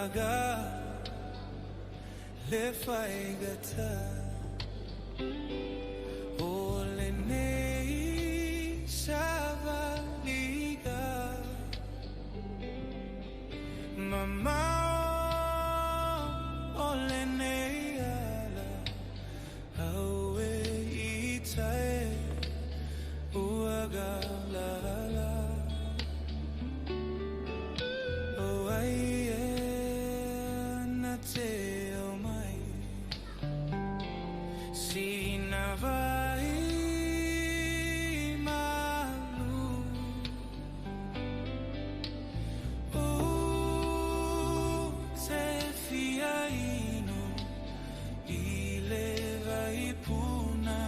aga le faigata o lenei savaliga mamao o lenei ala aue i tai ua galala o ai e na te o mai sina vai malu o te fia inu i le vai puna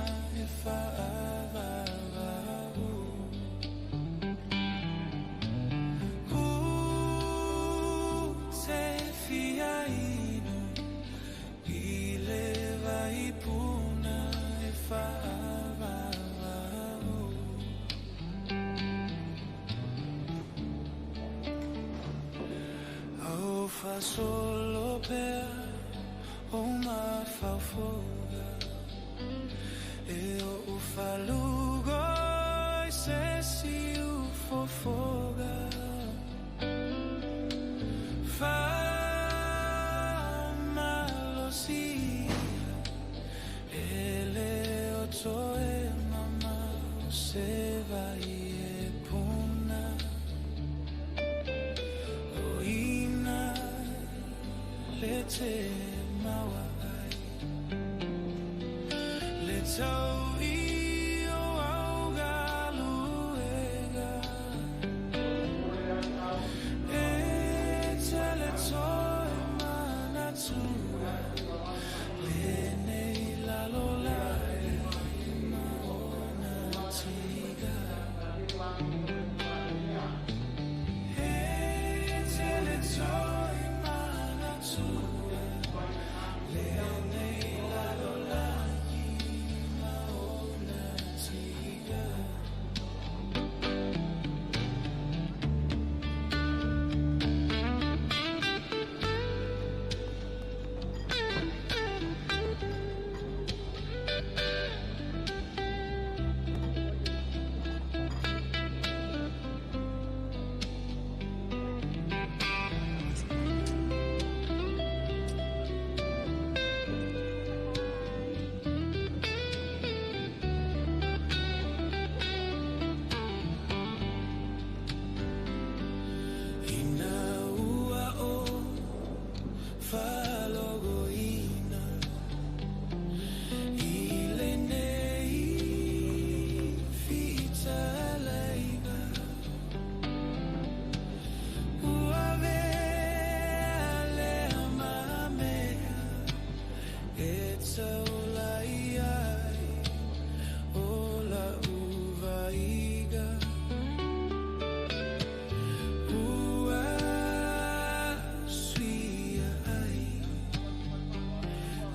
e whaavavau. O te fia inu i le vai puna e whaavavau. Au fasolo pea o mafaufoga e o ufalugo i se si ufofoga Whamalosia e le o toe mama o se vai e puna o ina le te maua ai le tau i o au galuega e tele toe manatua lenei lalolagi ma ona tiga. E tele toe manatua lenei lalolagi ma ona tiga. Ina ua o whalogoina i lenei fitaleiga ua vea lea mamea e taulai ai o la uvaiga ua suia ai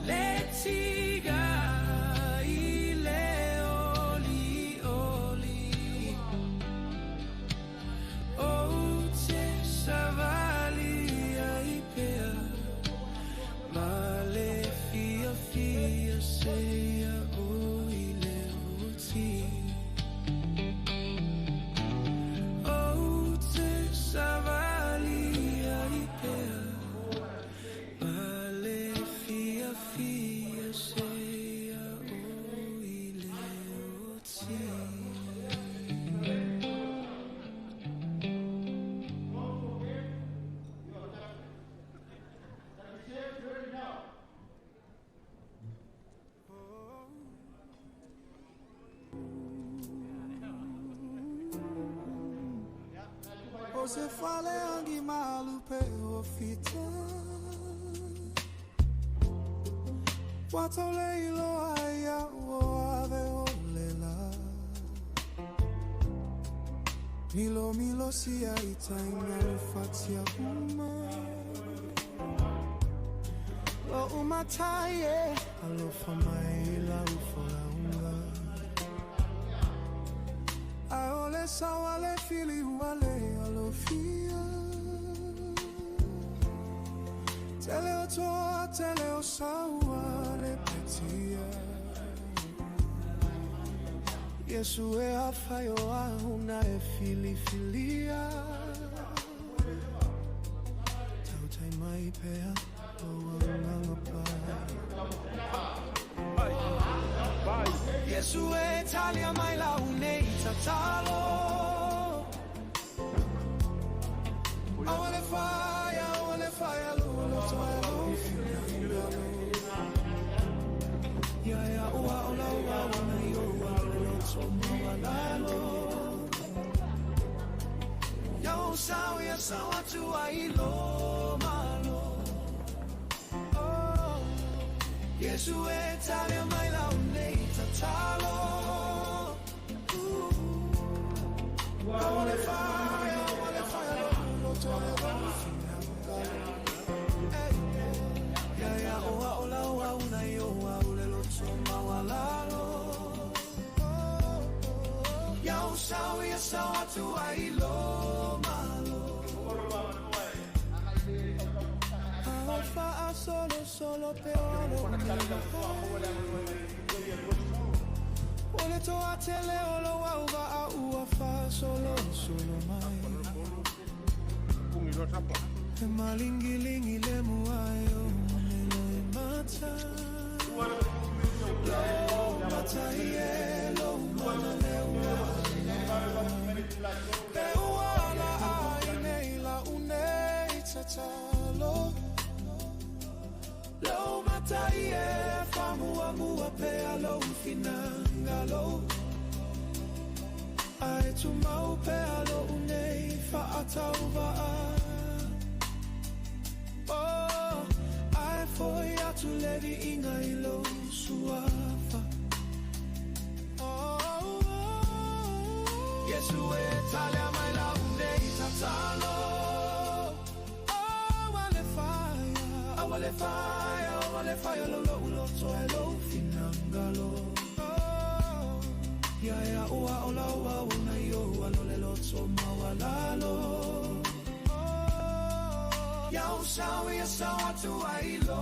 le tiga i le oli oli o te savali ai pea ma le fia fia seia o i le oti. O te savali ai pea ma le fia fia seia o i le oti. O se fale angi malu pe o fita Wato le ilo ai a o ave o le la Milo milo sia i taina le fatia uma Lo umatai e alofa mai la ufo la unga Aole sawa le fili uale alofia. toa tele o saua le petia. Iesu e afai o ahuna e filifilia. Tautai mai pea o anganga pai. Iesu e talia mai lau nei tatalo. Awale fire, awale fire, lo lo to lo finangalo. Ya ya ua ola ua ua yo ua lo to mawalalo. Ya o sao ya sao atu ai lo malo. Oh, Yesu e talia mai lau nei tatalo. Awale fire, awale fire, lo lo to lo finangalo. Hey, ya ya oa ola oa una yo oa ule lo to mawalalo. Ya o sao ya sao atu ai lo malo. Alfa a solo solo pe olo Ole to atele olo au va a ua fa solo solo mai. E malingilingi le muaio melo e mata. Lo mata ie lo mana le ua. Pe ua la ai nei la unei tatalo. Lo mata ie famua mua pe alo finangalo. Ai tu mau pe alo unei fa atauva. Oh, ai foi atu levi inga i lo suafa. Oh, oh, Yesu e talia mai la unei tatalo. Oh, ale fire, awale fire, awale fire, lo lo lo to lo finangalo. Oh, ya ya ua ola ua una yo alo le lo to mawalalo. Oh, ya o sao ya sao atu ai lo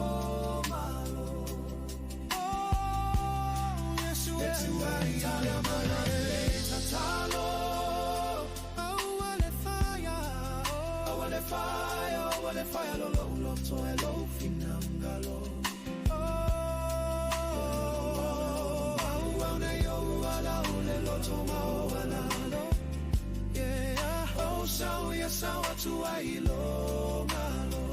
malo. Oh, Yesu e talia mai la tatalo. Oh, ale fire, oh, ale fire, oh, ale fire, lo lo lo to lo finangalo. Oh, oh, na yo ala ole lo to mawalalo. Yeah, oh, sao ya sao atu ai lo malo.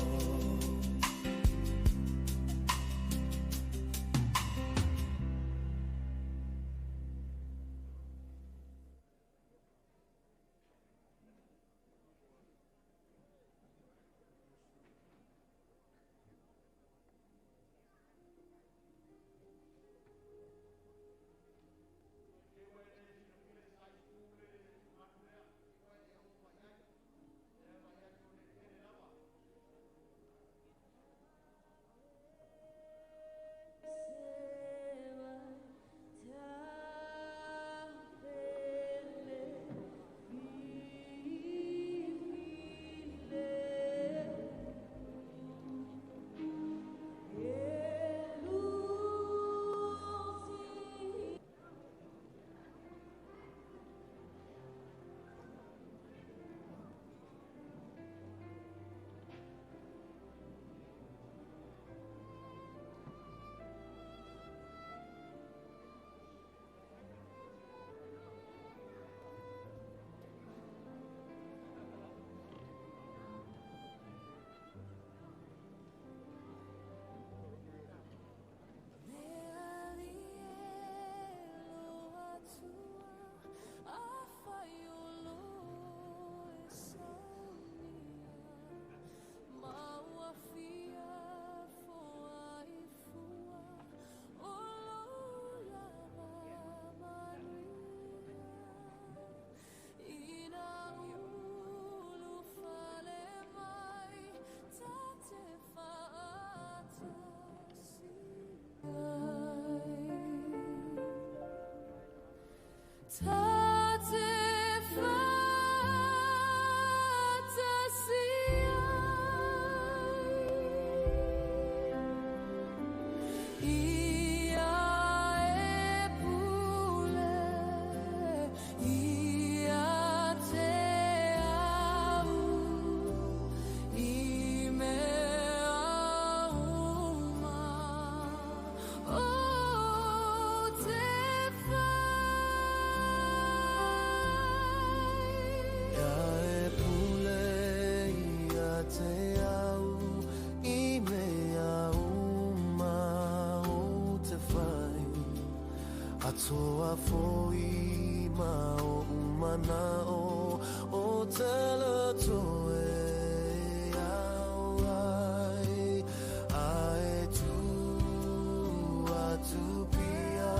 Atoa foi ma o umana o tele toe au ai ae tu atu pia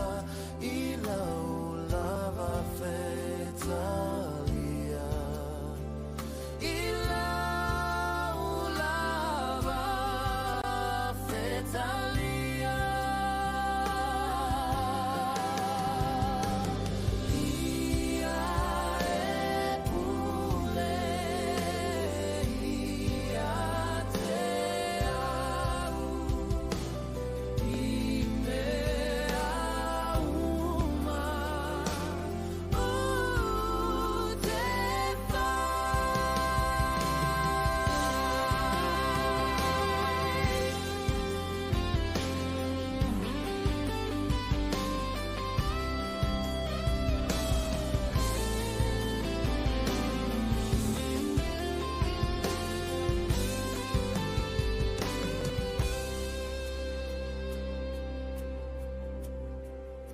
i lau lava fetalia i lau lava fetalia. Ia e pule ia te au i mea uma o te whai.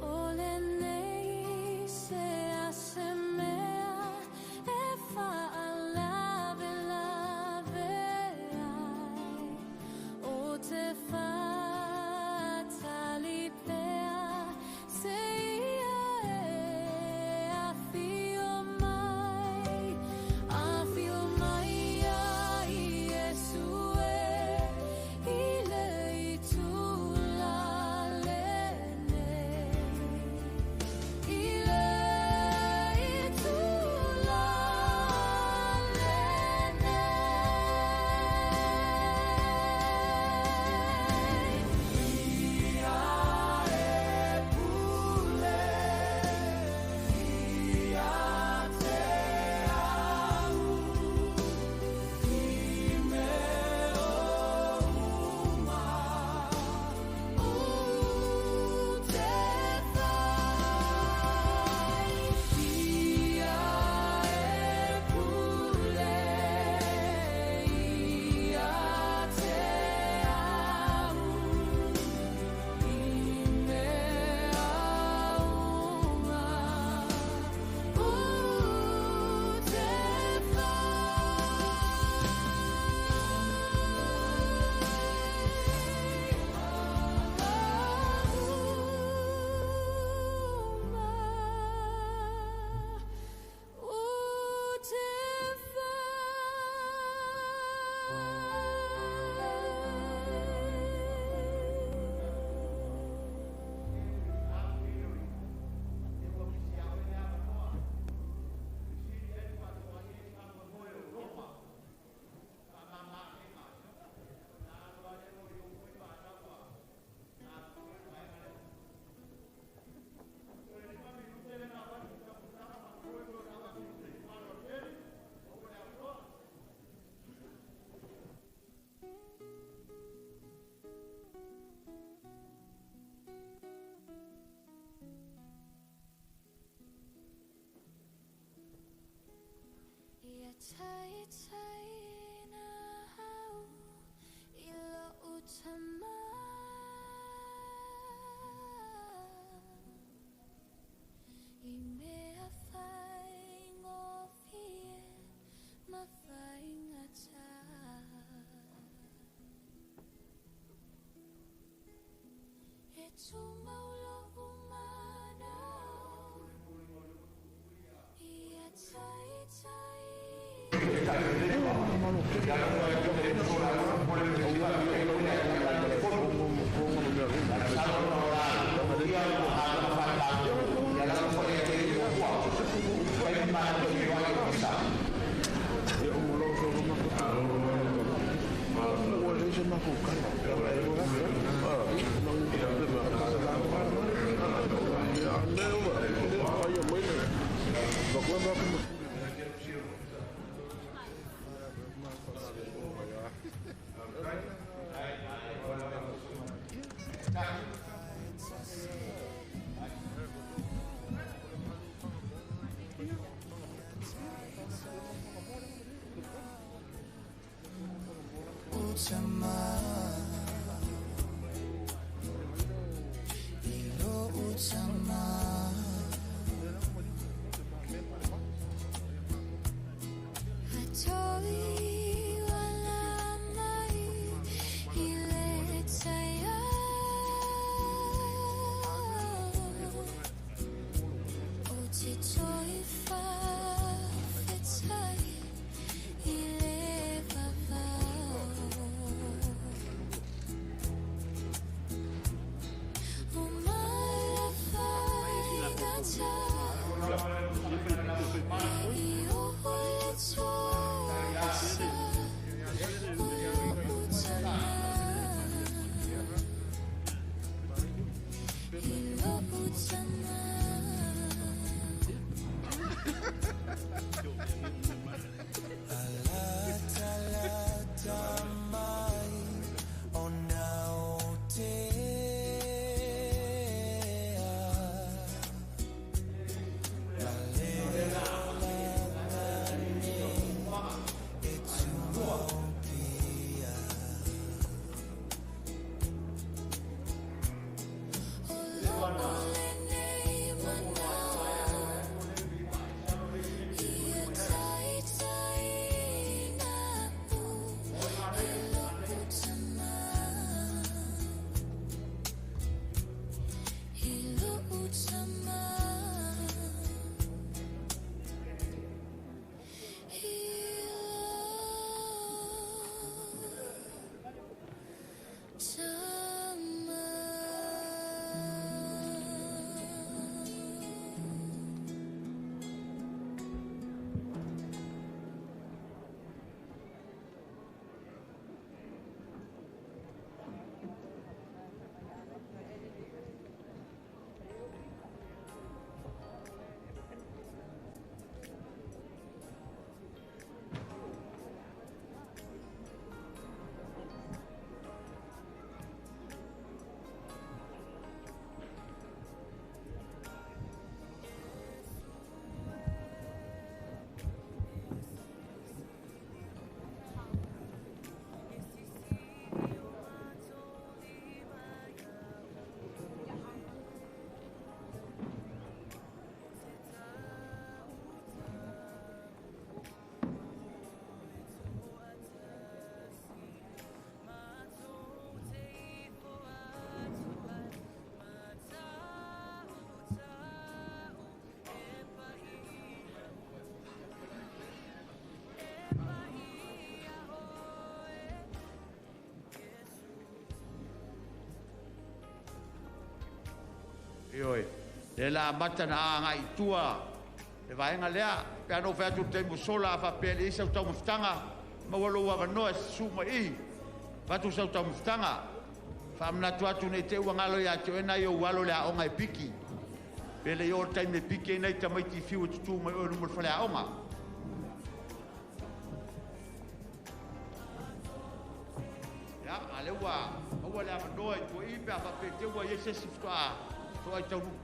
O lenei se ase mea e whaalave lave ai o te whatalipea se ia e awhio mai, awhio mai ai Iesu e i le itula lenei. I le itula lenei. Ia e pule ia te au i mea uma o te whai. Ia e pule ia te au i mea uma o te whai. O te whai. Ia tai tai na hau i lo utama i mea whai ngōwhie ma whai ngata. E tūmaulo umanau ia tai tai. Utama i lo utama. Ioe, lea la amata ona agai i tua le vaega lea. Pe a na ou fai atu i le taimi ua sola, a faapea e leai sau taumafataga, maua lou avanoa e susu mai i, avatu sau taumafataga. Faamanatu atu ne i te i ua galo ia te oe nai ou alo i le aoga e piki. Pe le i oo le taimi e piki ai nai tamaiti i fiu e tutu mai oe i luma o le faleaoga. Ia, a lea ua maua le avanoa i tua i pe a faapea te ua i ai se isi faatoa toai taunuu.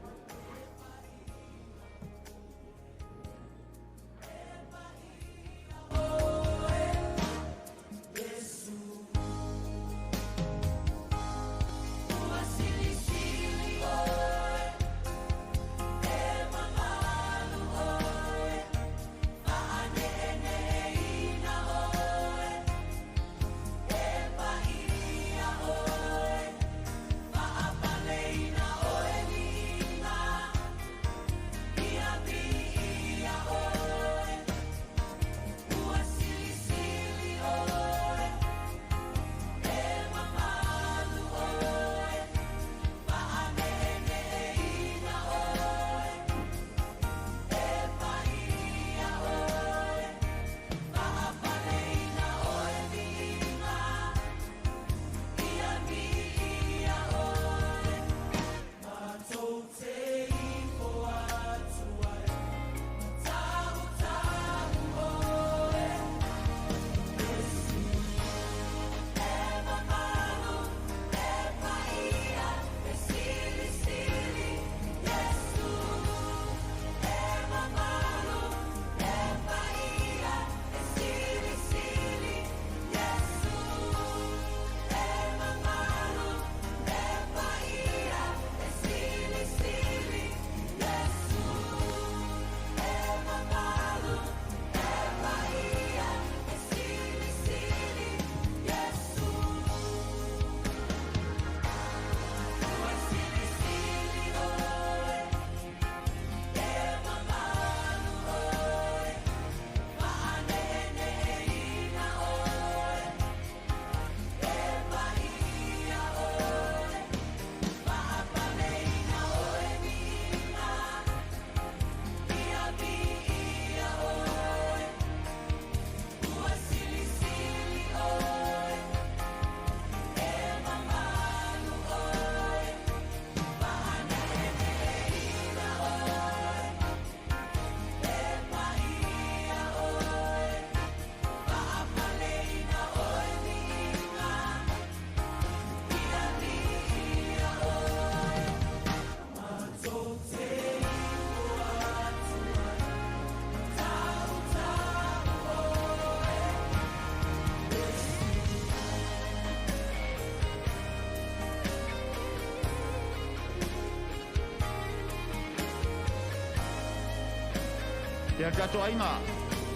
Ia tatou aiga,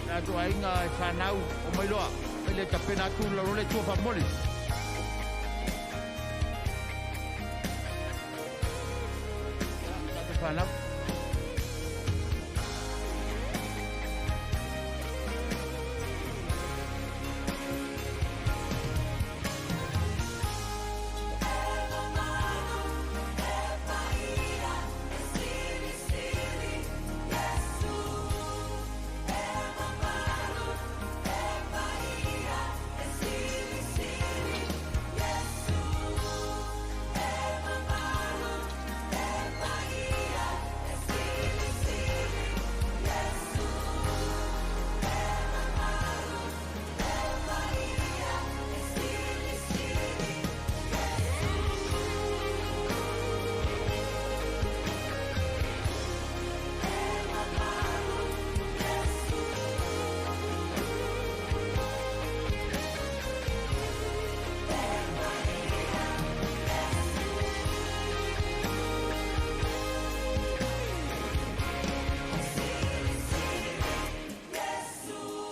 tatou aiga e fanau o mai loa, mai le tapena atu le lole tua faamoli. Tatou fanau.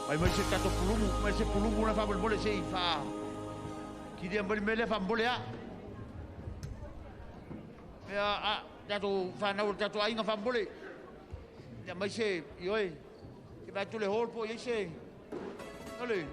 Mai mai se tatou pulumu, mai se pulumu na faamolemole se i faa kilia mai le mea lea faamolemole a. Mea a tatou fanau o le tatou aiga faamolemole. Ia mai se ioe. Se vaai atu le hall po o i ai se ole.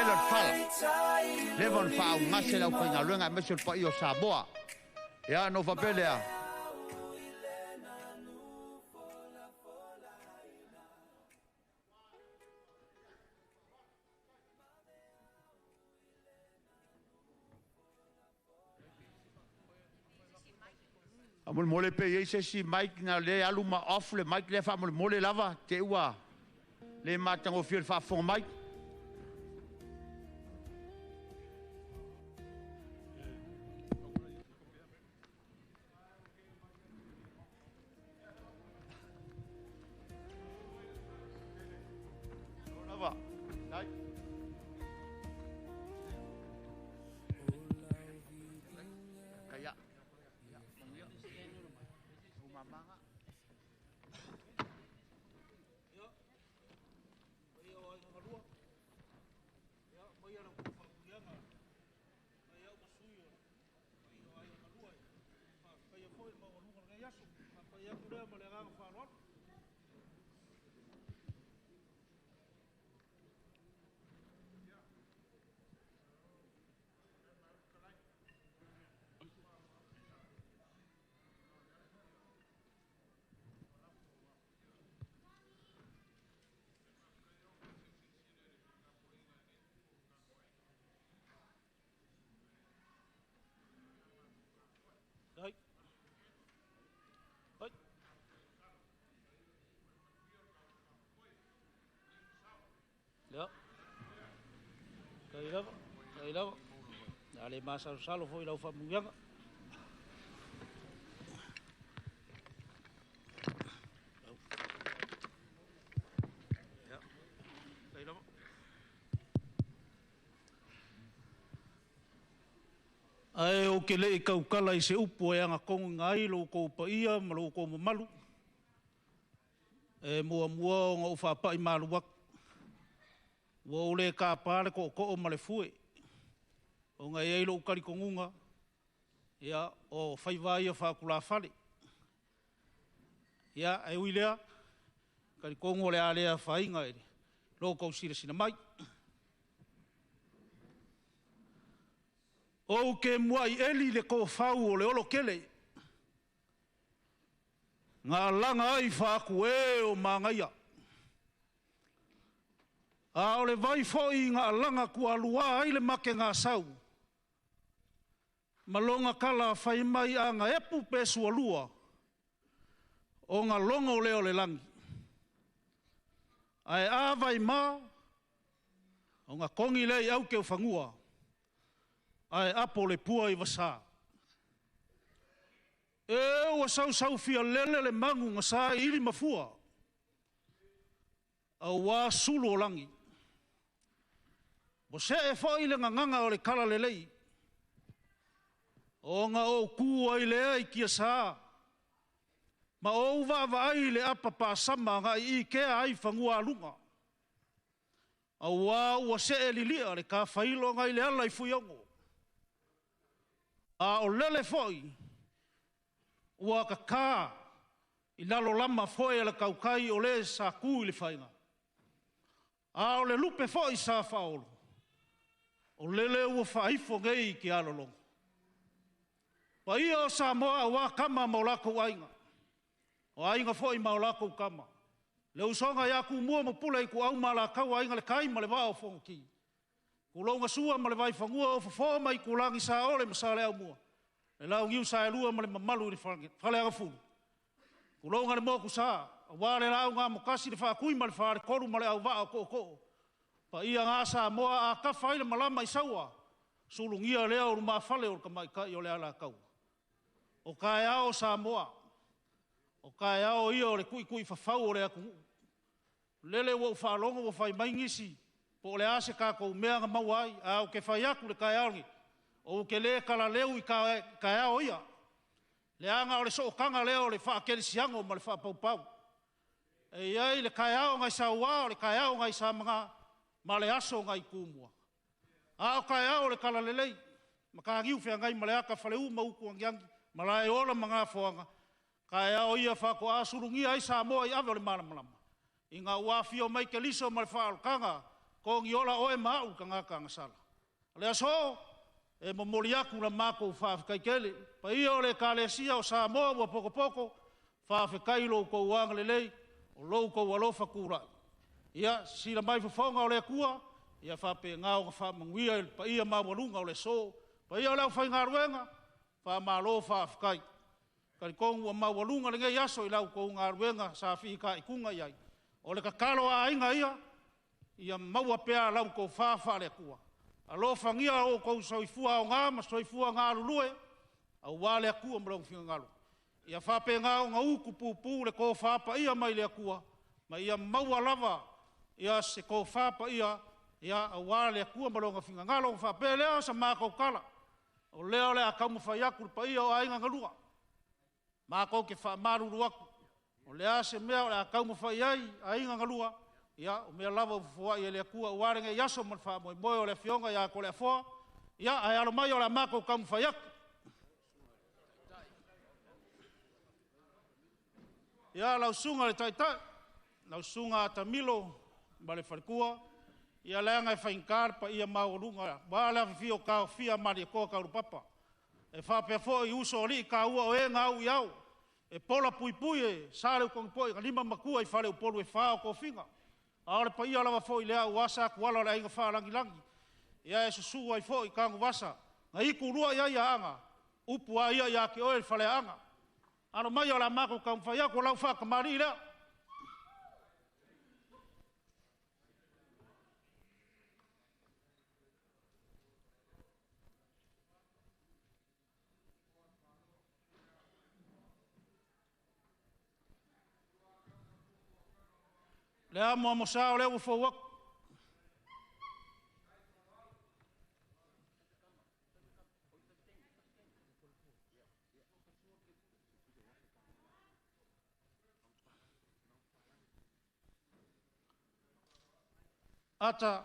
tele o le fala. Leva ona faaugase le aufaigaluega aemaise o le paia o Samoa. Ia, ona ou faapea lea, faamolemole pe i ai se isi mic na lea e alu ma off le mic lea faamolemole lava, te i ua le matagofie le faafofoga mai. Lava. Dai. Kaya. Umamanga. Ai. Ai. Ia. Tai lava, tai lava. A le masalosalo foi lau faamanuiaga. Ia. Tai lava. Ae ou te le i tautala i se upu e agatogiga ai lo outou paia ma lo outou mamalu, e muamua ona ou faapai malu atu. Ua ou le tapa le tootoo ma le fue, ona e i ai lou talitonuga, ia, o faiva ia faatulafale. Ia, ae ui lea, talitonu o le a le afaina i lo outou silasila mai. Ou te muai eli le tofau o le olokele, na alaga ai faatuē o manaia. A o le vai foi na alaga tualua ai le mategasau, ma lona tala fai mai a na epu pe sualua, ona logo lea o le lagi. Ae a vaima, ona togi lea i auteufanua, ae apo le pua i vasa. E ua sausaufia lele le manu na saili mafua, aua sulu o lagi. Ua see foi le gagana o le talalelei, ona ou tu ai lea i tiasa, ma ou vaavaai i le apapasama agai i tea ai fanua aluga. Aua ua see lilia le tafailo nai le ala i Fuiono. A o lele foi ua tata i lalolama foe a le tautai o le sa tu i le faiga. A o le lupe foi sa faaolo, o lele ua faaifo nei i tialologo. Paia o Samoa aua Tama ma o latou Aiga, o Aiga foi ma o latou Tama. Le usoga ia Tumua ma Pule, Ituau ma Alataua, Aiga i le Tai ma le Vaa o Fonoti. Tulouna Sua ma le Vaifanua, o Fofo ma Aitulagi, Saole ma Saleaaumua, le Launiu Saelua ma le mamalu i le Faleagafulu. Tulouna le Motusa, aua le Laau na Amotasi, le Faatui ma le Faletolu ma le Auvaa o Tootoo. Paia na Samoa a tafa ai le malama i Saua, sulugia lea o lumafale o le tamaitai o le Alataua. O taeao o Samoa, o taeao ia o le tuitui fafau o le atunuu. Lele ua ou faalogo ua fai mai nisi, po o le a se tatou mea na maua ai, ae ou te fai atu i le taeao lenei, ou te le talaleu i taeao ia, leaga o le sootaga lea o le faakerisiano ma le faapaupau. E i ai le taeao nai Saua, o le taeao nai Samaga, ma le aso nai Tumua. A o taeao o le talalelei, mataniu feagai ma le ata faleu ma utu agiagi, malaeola ma gafoaga, taeao ia faatoa sulugia ai Samoa i ave o le malamalama, ina ua afio mai Keriso ma le faaolataga Togiola oe ma a'u tagata agasala. O le aso e momoli atu la matou faafetai tele. Paia o le Ekalesia o Samoa ua potopoto, faafetai i lo outou agalelei, o lo outou alofa tulai. Ia sisila mai fofoga o le Atua, ia faapena ona faamanuia i le paia maualuga o le aso. Paia o le aufaigaluega, faamalo faafetai. E talitonu ua maualuga lenei aso i la outou galuega sa fitaituga i ai. O le tatalo a aiga ia, ia maua pea lau tofa faale-Atua, alofagia outou soifua aoga ma soifua galulue aua le Atua ma Lona finagalo. Ia faapena ona utupupu le tofa paia mai le Atua, ma ia maua lava se tofa paia aua le Atua ma Lona finagalo. Ona faapea lea o se matou tala, o lea o le a taumafai atu le paia o aiga na lua, matou te faamalulu atu, o le a se mea o le a taumafai i ai aiga na lua, ia o mea lava ua fofoai e le Atua aua lenei aso ma le faamoemoe o le Afioga ia Toleafoa, ae alo mai o le a matou taumafai atu. Ia, lau Susuga i le Taitai, lau Susuga Atamilo ma le faletua, ia leaga e faigata le paia maualuga aua le afifio o Taofia a Malietoa Taulapapa, e faapea foi uso o alii taua o e na au i ao, e pola puipui e Saleutogipoe na limamatua i faleupolu e fa o tofiga. A o le paia lava foi lea aua Satuala o le Aiga Faalagilagi, ia e susu ai foi Tanuvasa na itulua i ai Aana, upu lava ia ia te oe le Faleaana. Alo mai o le a matou taumafai atu, o lau faatamalii lea. Le amoamosa o lea ua fou atu. Ata,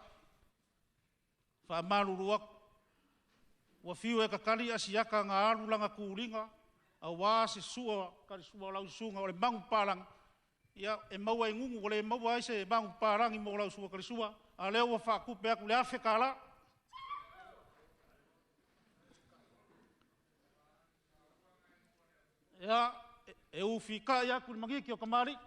faamalulu atu, ua fiu e tatali Asiata na alu lana tuliga aua se sua o lau susuga o le manupapalagi, ia e maua e gugu ua le maua ai se manupapalagi mo lau susuga Kalisua, a o lea ua faatupe atu le $1,000. Ia, e ufitai atu i le magigi o tamalii.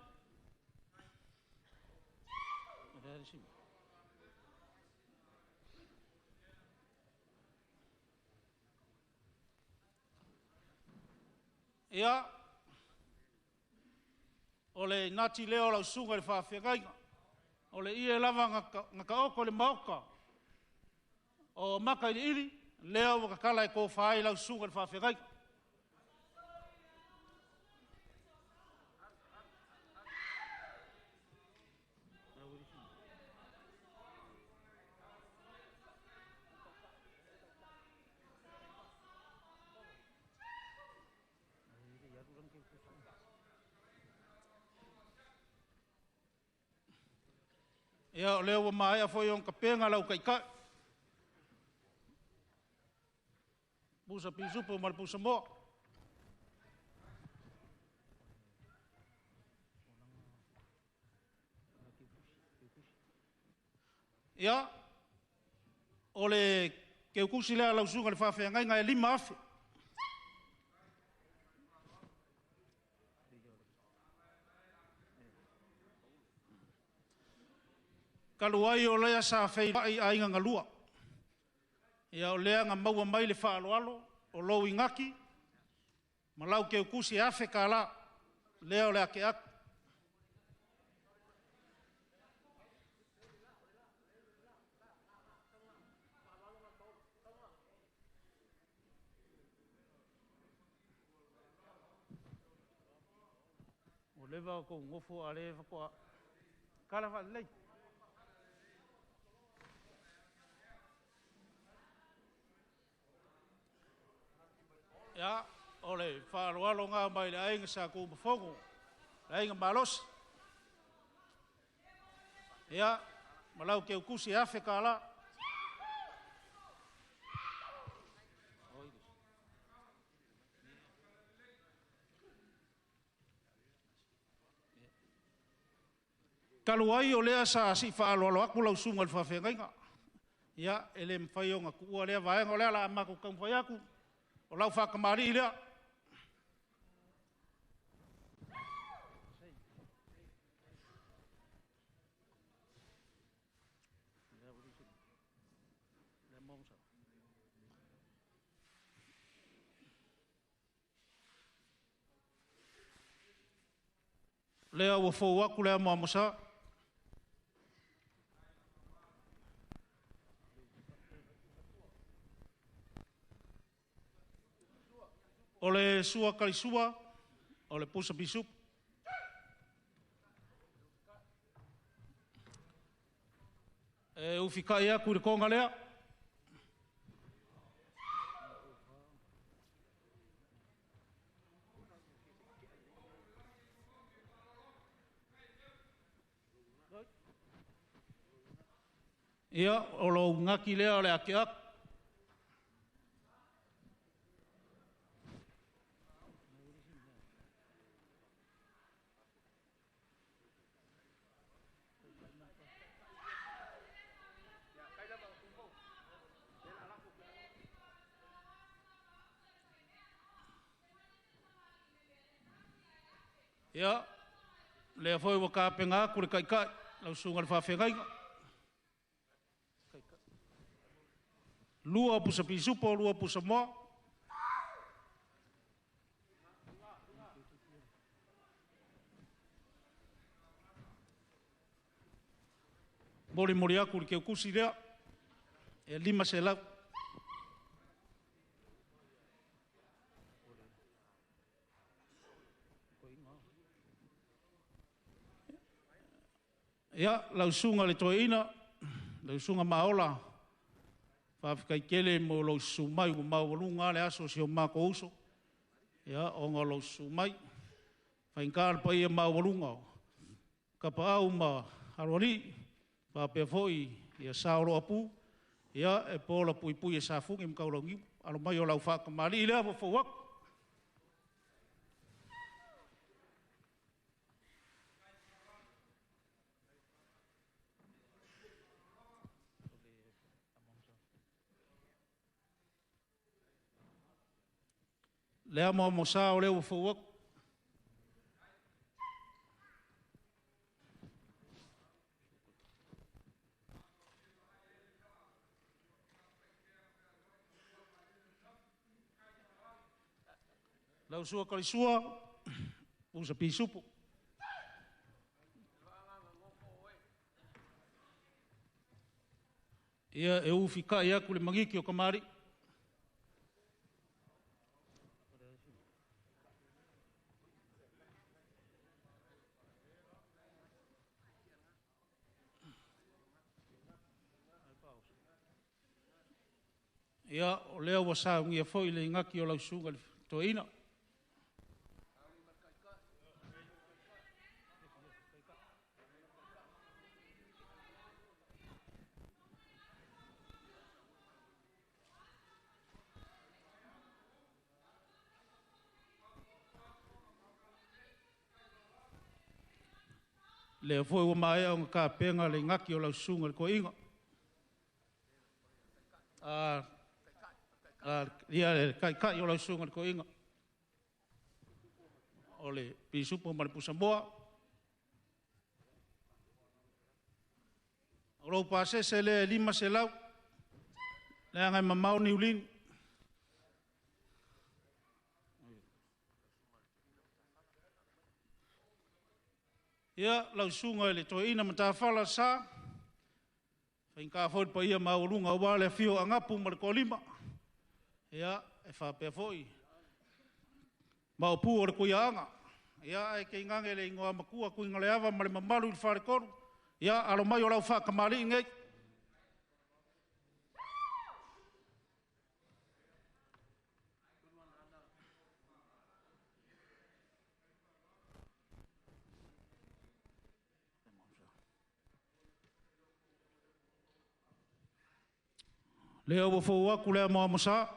Ia, o le nati lea o lau susuga i le faafeagaiga, o le ie lava na taoto i le maota o Makailiili, lea ua tatala e tofa ai lau susuga i le faafeagaiga. Ia, o lea ua maea foi ona tapena lau taitai, pusa pisupo ma le pusa moa. Ia, o le keukusi lea a lau susuga i le faafeagaiga e 5,000. Talu ai o lea sa feiloai aiga na lua, ia o lea na maua mai le faaaloalo o lou inati ma lau keukusi e $1,000, lea o le a tea atu. Ua leva ona outou nofo a o lea faatoa… Tala faalelei. Ia, o le faaaloalo lena mai le aiga Sa Tunumafono, le aiga malosi. Ia, ma lau keukusi e $1,000. Talu ai o lea sa sii faaaloalo atu lau susuga i le faafeagaiga. Ia, e le mafai ona tuua lea vaega, o lea o le a matou taumafai atu, o lau faatamalii lea. Lea ua fou atu le amoamosa. O le sua kalisua, o le pusa pisupo. E ufikai atu i le toga lea. Ia, o lou gati lea o le ake ake. Ia, lea foi ua tapena atu le taitai, lau susuga i le faafeagaiga. 2 pusa pisupo, 2 pusa moa. Molimoli atu le teutusi lea, e 500. Ia, lau susuga i le toeaina, lau susuga Maola, faafetai tele mo lou susu mai, ua maualuga lava le aso o si o matou uso, ia, ona o lou susu mai. E faigata le paia maualuga o Tapaau ma Aloalii, faapea foi ia sa o lo o apu, ia, e pola puipui e Safune ma Taulauniu. Alo mai o lau faatamalii lea ua fou atu. Le amoamosa o lea ua fou atu. Lau sua kalisua, pusa pisupo. Ia, e ufikai atu le magiki o kamali'i. Ia, o lea ua saunia foi le igati o lau susuga i le toeaina. Lea foi ua maea ona tapena le igati o lau susuga i le toeaina. Ia, le taitai o lau susuga i le toeaina, o le pisupo ma le pusamoa. O lou pasese lea e 500, leaga e mamao Niulini. Ia, lau susuga i le toeaina matafala sa, faigata foi le paia maualuga aua le afio o Anapu ma le Toalima, ia, e faapea foi Maopu o le Tuiaana, ia ae tainane le igoa matua Tuigaleava ma le mamalu i le Faletolu, ia, alo mai o lau faatamalii lenei. Lea ua fou atu le amoamosa.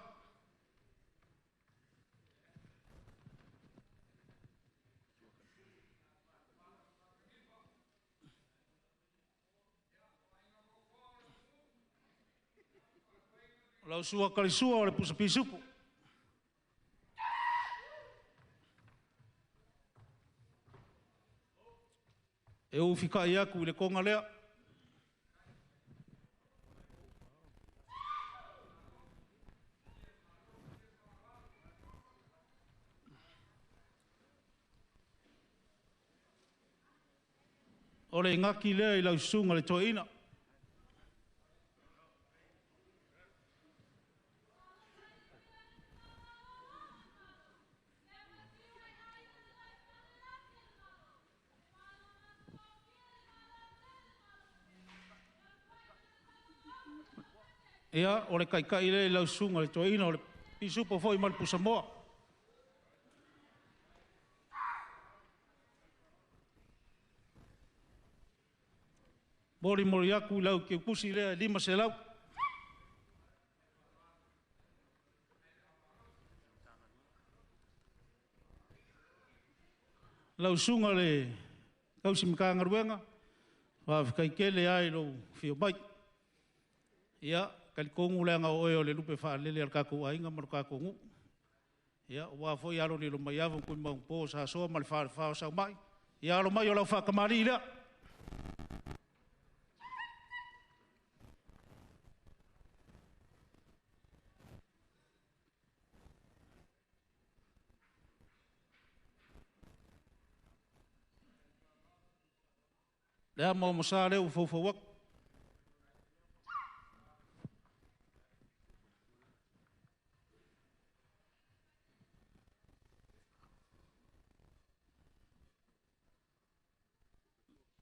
O lau sua kalisua o le pusa pisupo. E ufikai aku i le konga lea. O le ngaki lea i lau susuga le toeaina. Ia, o le kaikai lea i lau susuga le toeaina o le pisupo foi ma le pusamoa. Moli moli aku i lau keukusi lea 500. Lau susuga le tausi Matagaluega, faafetai tele lava i lou afio mai. Ia, talitonu leaga o oe o le lupe faalele a le tatou aiga ma le tatou nuu. Ia, aua foi alo lilo mai ava ma sa Soa ma le falefa o Saumai. Ia alo mai o lau faatamalii lea. Le amo mo sa leu foufou atu.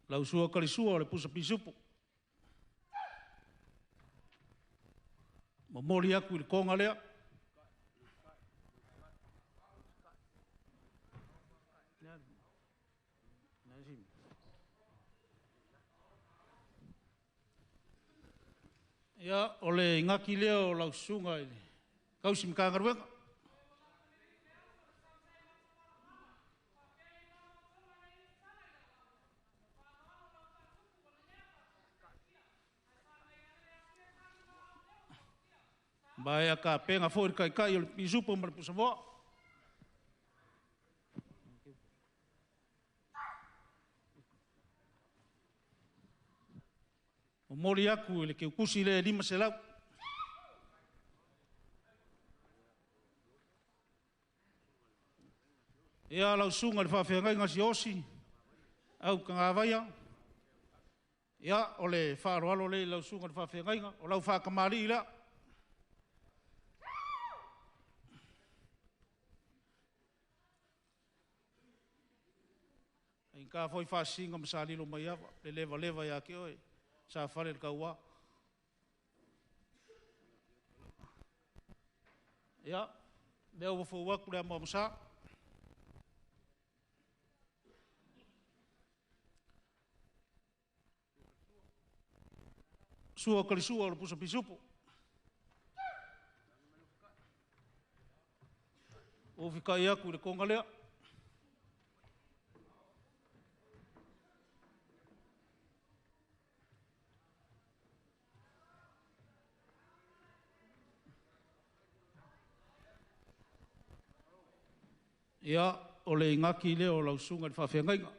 Lau sua kalisua o le pusa pisupo. Momoli aku i le konga lea. Ia, o le ngaki lea o lau susuga i le tausi Matagaluega. Mai a ka penga foi le kaikai o le pisupo ma le pusamoa. Momoli aku i le keukusi le 500. Ia lau susuga i le faafeagaiga siosi au tagavaia. Ia o le faaaloalo lea i lau susuga i le faafeagaiga o lau faatamalii lea. Ai ka foi faasiga ma salilo mai ava, le leva leva ia te oe, sa fale le tauā. Ia, lea ua fou atu le amoamosa. Sua kalisua o le pusa pisupo. O whikai aku i le konga lea. Ia, o le ingaki lea o lau susuga i le faafeagaiga.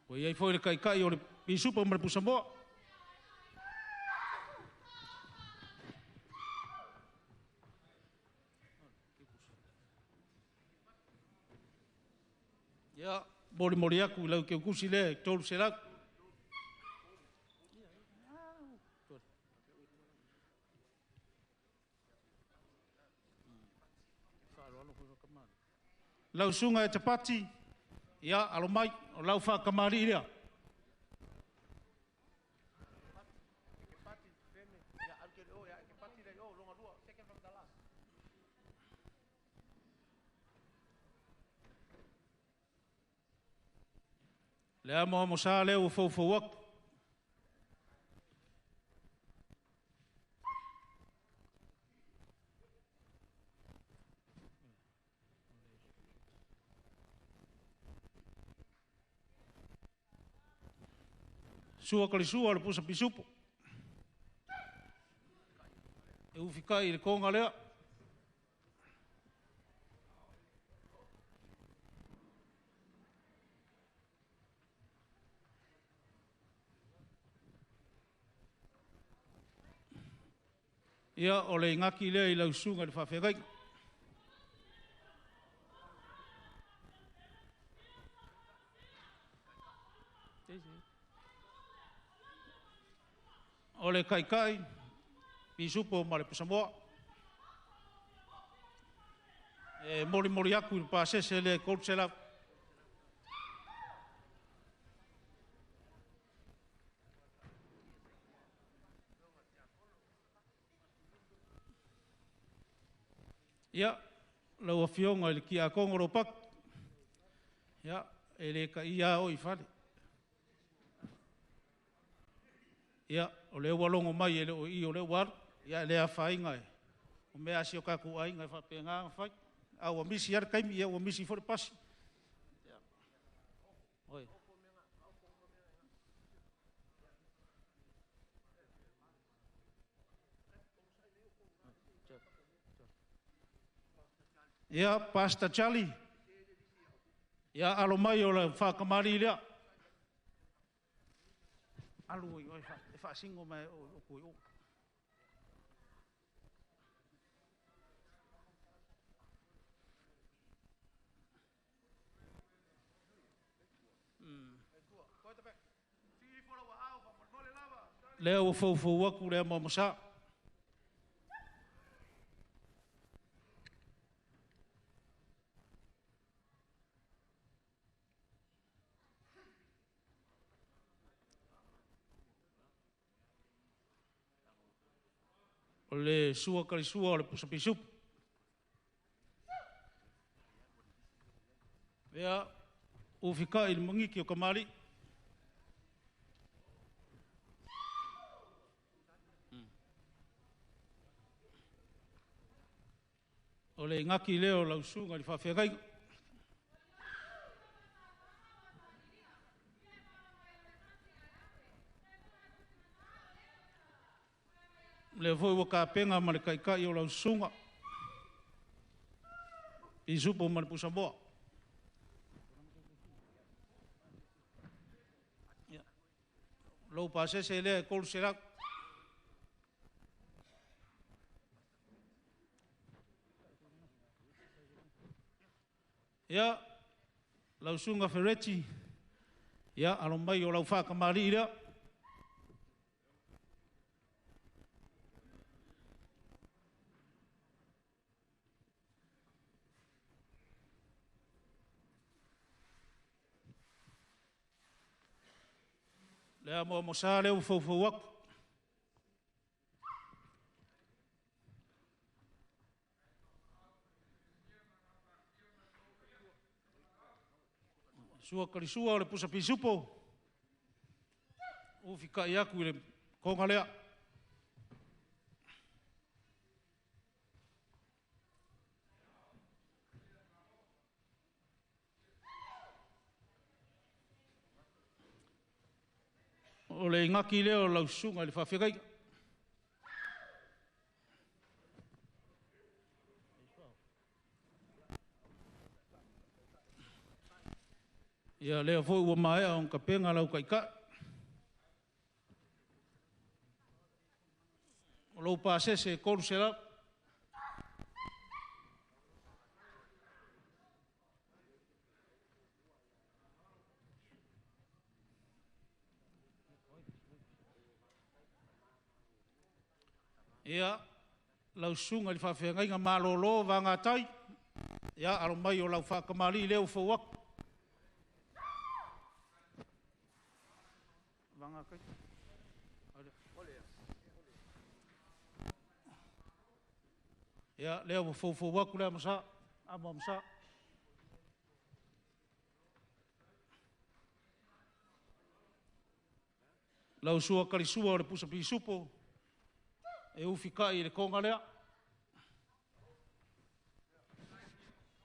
Ua iai foi le kaikai o le pisupo ma le pusamoa. Ia, moli moli aku i lau keukusi lea i 300. Lau susuga e Tapati, ia alo mai, o lau faatamalii lea. Le amo amo sa lea ua foufou atu. Sua kalisua o le pusa pisupo. E ufikai i le konga lea. Ia o le ingaki lea i lau susuga i le faafeagaiga. O le kaikai, pisupo ma le pusamoa. E molimoli aku i le pasese lea e 300. Ia, lau afioga i le Tiakono Ropati, ia, e le taia lava oe i fale. Ia, o lea ua logo mai e le o i o lea ua alu, ia e le afaina o mea a si o tatou aiga e faapena ona fai. A ua misi lava le taimi, ia ua misi foi le pasi. Oi. Ia, Pastor Charlie, ia alo mai o le whakamari lea. Alu i oe e whaasingo mai o kui o. Lea ua foufou aku lea moamosa. O le sua kalisua o le pusa pisupu. Ia, ufikai i le mangiki o kamali. O le ingaki lea o lau susuga i le faafeagaiga. Lea foi ua kapenga ma le kaikai o lau susuga. Pisupo ma le pusamoa. Ia. Lou pasese lea e 300. Ia, lau susuga Fereti, ia, alo mai o lau whakamari lea. Lea mo mosa lea ua foufou aku. Sua kalisua o le pusa pisupo. Ufikai aku i le konga lea. O le ingaki lea o lau susuga i le faafeagaiga. Ia lea foi ua maea ona kapenga lau kaikai. O lou pasese e 300. Ia, lau susuga i le faafeagaiga malolo vagatai. Ia, alo mai o lau whakamali lea ua fau aku. Vagatai. Ia, lea ua foufou aku lea masa. Amo masa. Lau sua kalisua o le pusa pisupo. E ufikai i le konga lea.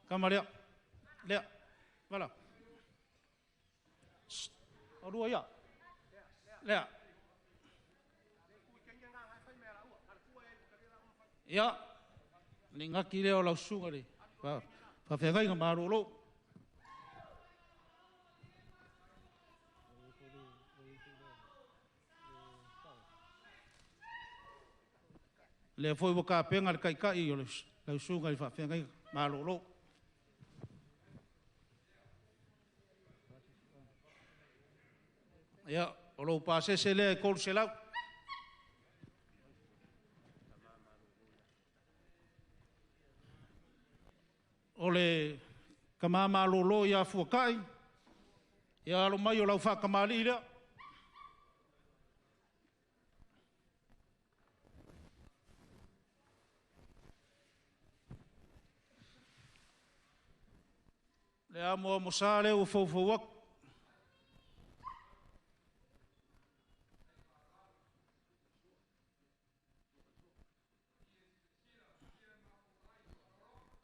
Kama lea. Lea. Vala. O lua ia. Lea. Ia, le gaki lea o lau susuga le faafeagaiga malolo. Lea foi ua kapena le taitai o lau susuga i le faafeagaiga malolo. Ia, o lou pasese lea e 300. O le tama malolo ia Fuatai, ia alo mai o lau faatamalii lea. Le amoamosa lea ua foufou atu.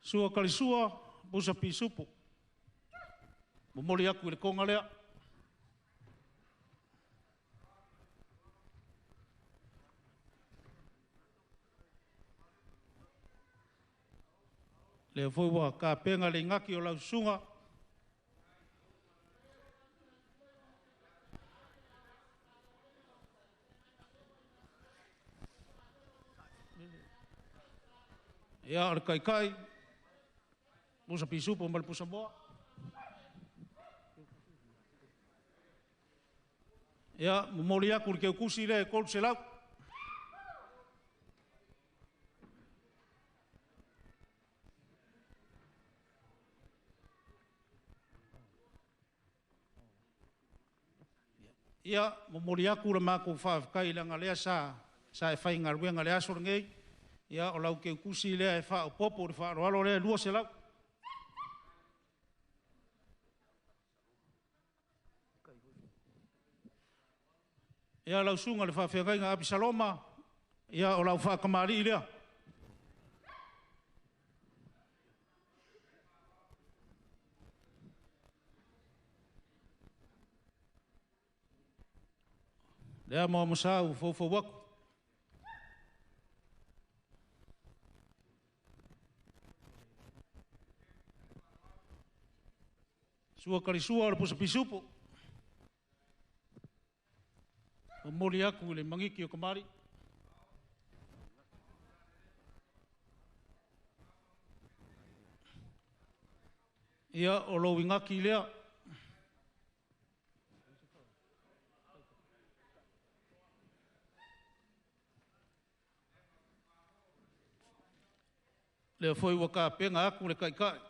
Sua Kalisua, Musa Pisupo. Momoli atu i le toga lea. Lea foi ua tapena le inati o lau susuga. Ia, o le taitai, Musa Pisupo ma le Pusamoa. Ia, momoli atu le teutusi lea e 300. Ia, momoli atu le matou faafetai leaga lea sa e faigaluega i le aso lenei. Ia, o lau teutusi lea e faaopoopo i le faaaloalo lea e 200. Ia, lau susuga i le faafeagaiga Apisaloma, ia, o lau faatamalii lea. Lea moamosa ua foufou atu. Sua Kalisua o le Pusa Pisupo. Momoli atu i le magiki o kamali'i. Ia, o lou inati lea. Lea foi ua tapena atu le taitai.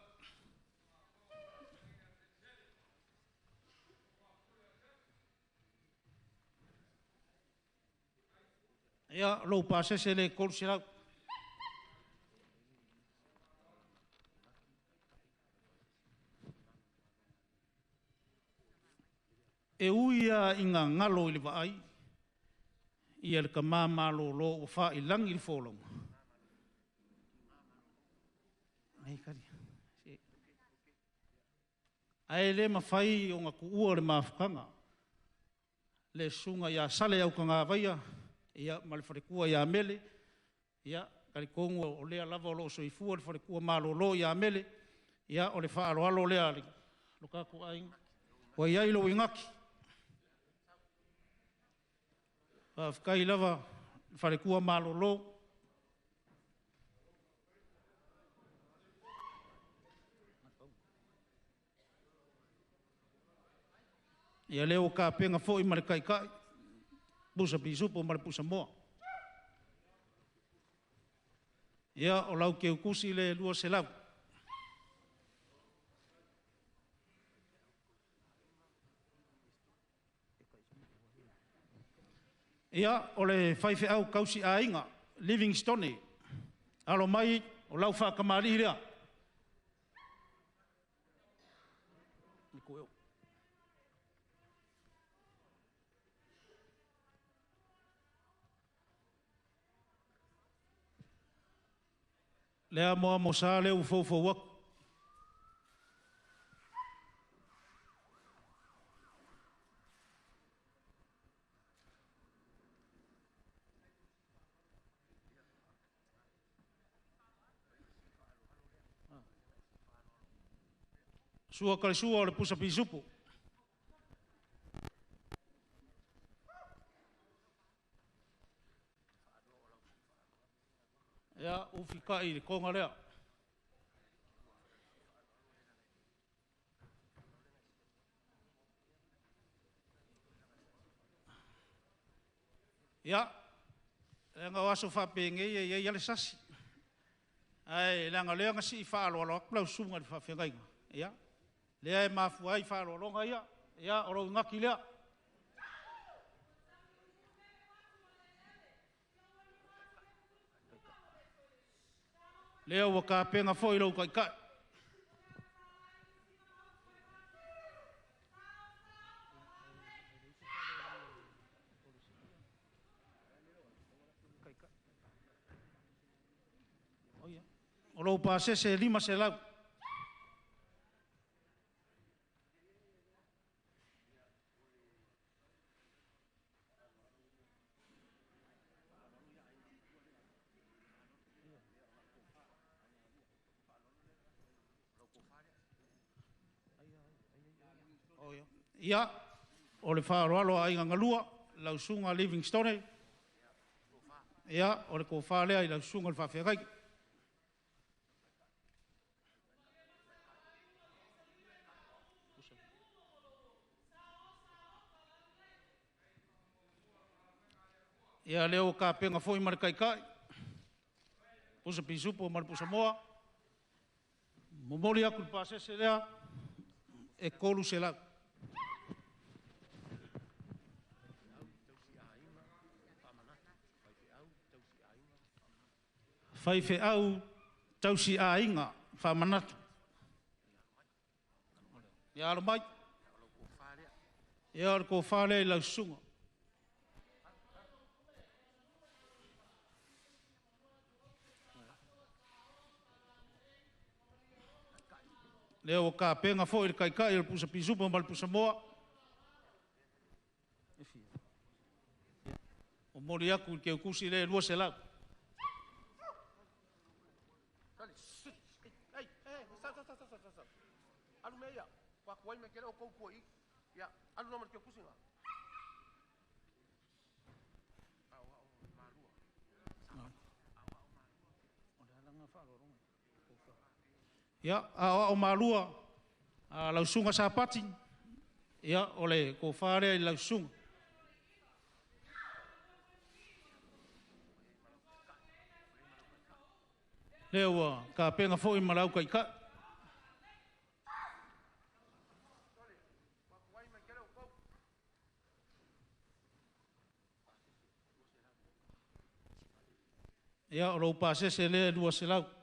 Ia, lou pasese lea e 300. E ui lava ina galo i le vaai, ia le tama malolo ua faiilagi le folauga, ae le mafai ona tuua le mafutaga, le susuga ia Sale Autagavaia ia ma le faletua ia Mele. Ia, talitonu o lea lava o lo o soifua le faletua malolo ia Mele. Ia, o le faaaloalo lea a lo tatou aiga. Ua i ai lou igaki. Faafetai lava le faletua malolo. Ia lea ua tapena foi ma le taitai, pusa pisupo ma le pusa moa. Ia, o lau teutusi lea e 200. Ia, o le faifeau tausiaiga, Livingstone, alo mai, o lau faatamalii lea. Le amoamosa lea ua foufou atu. Sua Kalisua o le Pusa Pisupo. Ia, ufikai i le konga lea. Ia, leaga o aso faapenei e i ai lava le sasi, ae leaga o lea na sii faaaloalo atu lau susuga i le faafeagaiga, ia, lea e mafua ai faaaloaloga ia, ia, o lou ugati lea. Lea ua tapena foi lou taitai. O lou pasese e 500. Ia, o le faaaloalo a Aiga na Lua, lau Susuga Livingstone, ia, o le tofa lea i lau Susuga i le Faafeagaiga. Ia, lea ua tapena foi ma le taitai, pusa pisupo ma le pusa moa, momoli atu le pasese lea, e 300. Faifeau tausiaiga faamanatu. Ia alo mai. Ia o le tofa lea i lau susuga. Lea ua tapena foi le taitai o le pusa pisupo ma le pusa moa. Momoli atu i le teutusi lea e 200. Ia, aoao malua a lau Susuga Sapati, ia, o le tofa lea i lau susuga. Lea ua tapena foi ma lau taitai. Ia, o lou pasese lea e 200.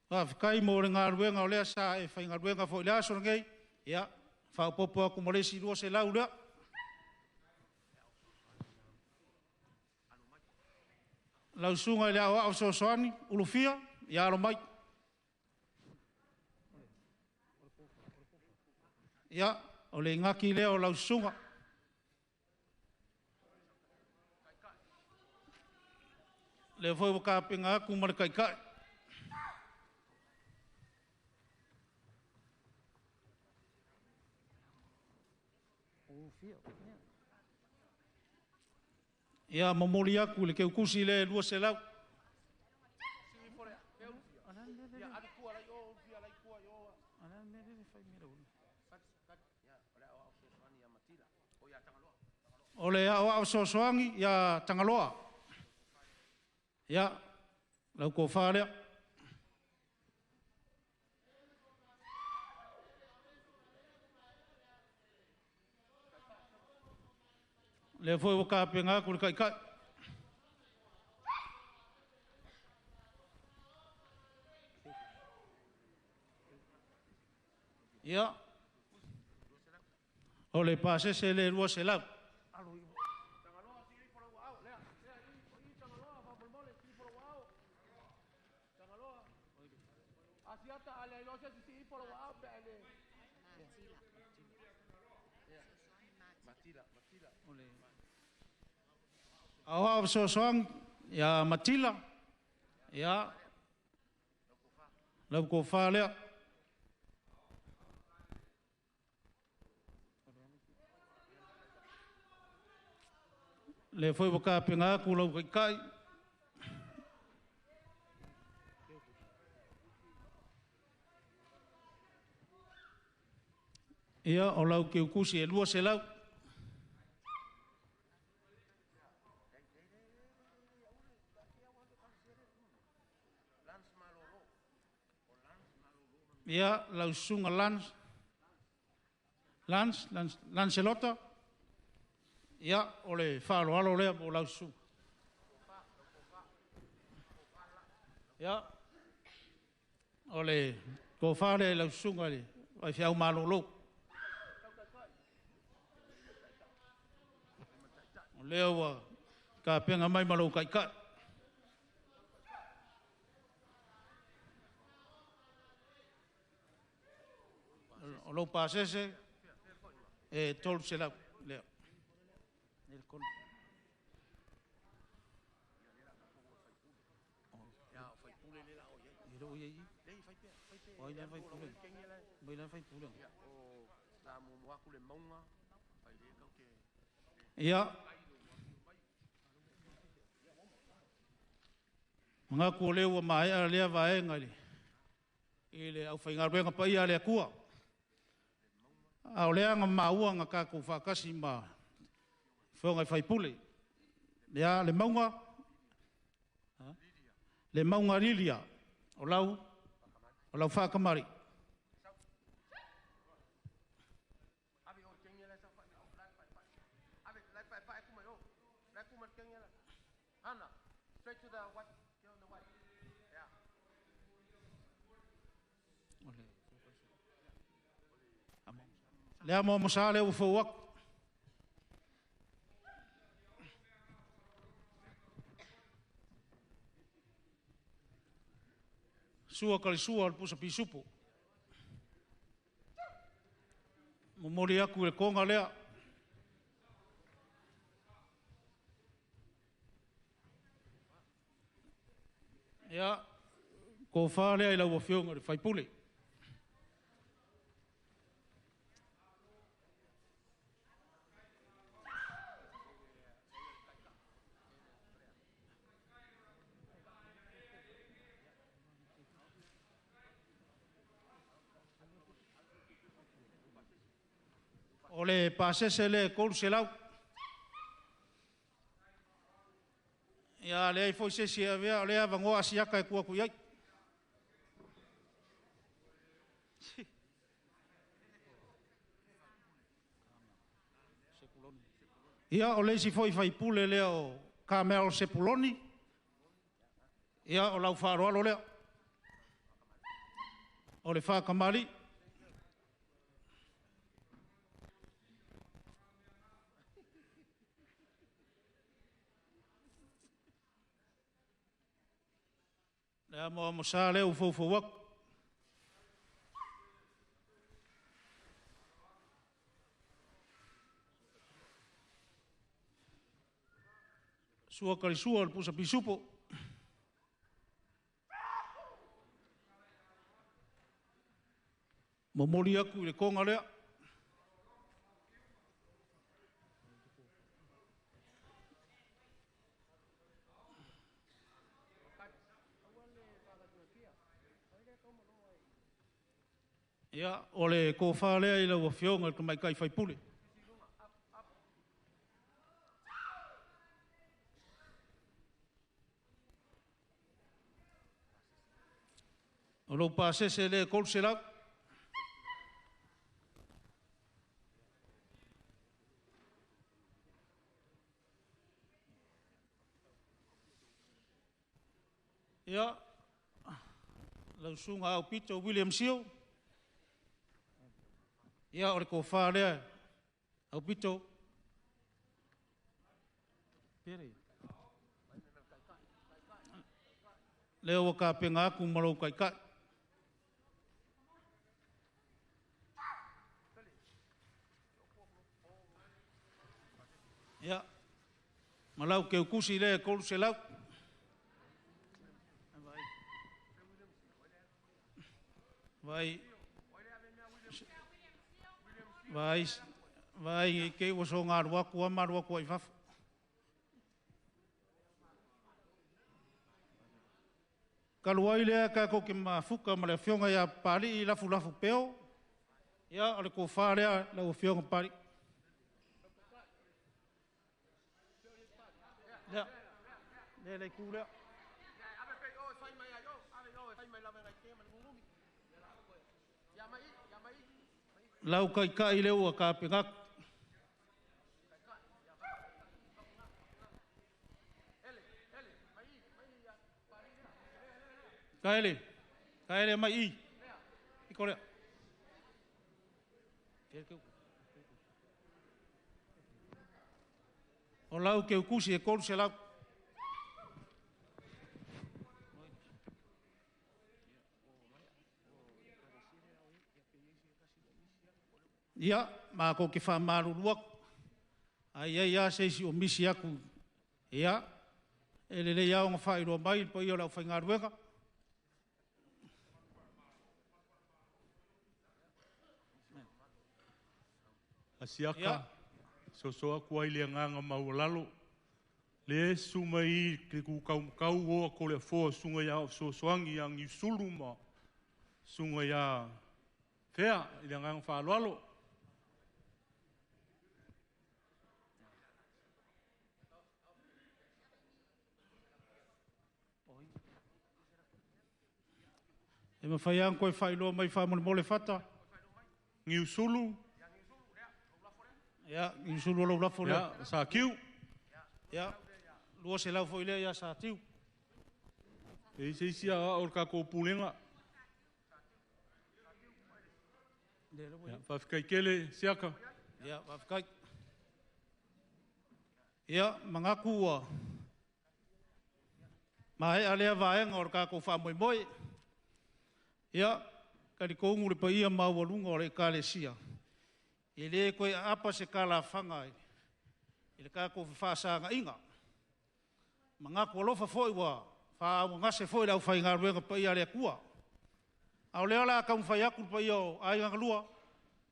Faafetai mo le galuega o lea sa e faigaluega foi i le aso lenei. Ia, faaopoopo atu ma le isi 200 lea. Lau Susuga i le Aoao Fesoasoani, Ulufia, ia alo mai. Ia, o le igati lea o lau susuga. Lea foi ua tapena atu ma le taitai. Ia, momoli atu i le teutusi lea e 200. O le aoao fesoasoani ia Tagaloa. Ia, lau tofa lea. Lea foi ua tapena atu le taitai. Ia, o le pasese le 200. Aoao Fesoasoani ia Matila, Ia, lau tofa lea. Lea foi ua tapena atu lau taitai. Ia, o lau keukusi e 200. Ia, lau susuga Lancelota. Ia, o le faaaloalo lea mo lau susuga. Ia, o le tofa lea i lau susuga i le faifeau malolo. O lea ua tapena mai ma lou taitai. O lou pasese e 300 lea. Ia, manatu o lea ua maea lea vaega i le aufaigaluega paia a le Atua. A o lea na maua na tatou faatasi ma afioga i sui usufono. Ia, le mauga Lilia, o lau faakamali. Le amo sa lea ua fou atu. Sua kalisua o le pusa pisupo. Momoli atu i le toga lea. Ia, tofa lea i lau afioga i le faipule. O le pasese le 300. Ia, leai foi se isi e avea, o lea avanoa asiata e tua atu i ai. Ia, o le isi foi faipule lea o Carmel Sepuloni. Ia, o lau faaaloalo lea. O le faakamali. Le amo sa lea ua foufou atu. Sua kalisua o le pusa pisupo. Momoli atu i le toga lea. Ia, o le tofa lea i lau afioga i le tamaitai faipule. O lou pasese le 300. Ia, lau susuga Aupito William Sio. Ia, o le tofa lea, Aupito. Lea ua tapena atu ma lou taitai. Ia, ma lau keukusi lea e 300. Vai vai vai ke ua so ngalu aku a malu aku ai fafo. Kalu ai lea ka ko ke mafuka ma le afioga ia Pali i lafu lafu peo. Ia o le kofa lea lau afioga Pali. Lea. Lea le ku lea. Lau kai kai le ua ka pengak. Kaele, kaele mai i. I kore. O lau ke ukusi e kolu se lau. Ia, ma ko ke wha maruru aku. Ai ai a se isi o misi aku. Ia, e lele ia o ngā whairua mai, pa ia o lau whaingaruega. Asiaka, Ia. so aku ai le nganga maualalo. Le su mai ke ku kau kau o ko le fo sunga ia so soangi ia ngi sulu ma sunga ia fea i le nganga whaaloalo. E mawhai ang koe whailoa mai wha mole fata. Ngi sulu. Ia, ngi sulu lau lafo lea. Ia, sa kiu. Ia, lua se lau foi lea ia sa tiu. E isi isi a o ka ko pulenga. Ia, whawhikai kele, siaka. Ia, whawhikai. Ia, mangaku ua. Mahe alea vaenga o le kākou whaamoemoe. Ia, kari koungu le paia maualuga o le ekalesia. E le koe aapa se kalafanga i le kākou fefaasagaʻiga. Mangaku alofa foʻi ua faaauagase foʻi le aufaigaluega paia a le Atua. A o lea la taumafai atu le paia o aiga galua,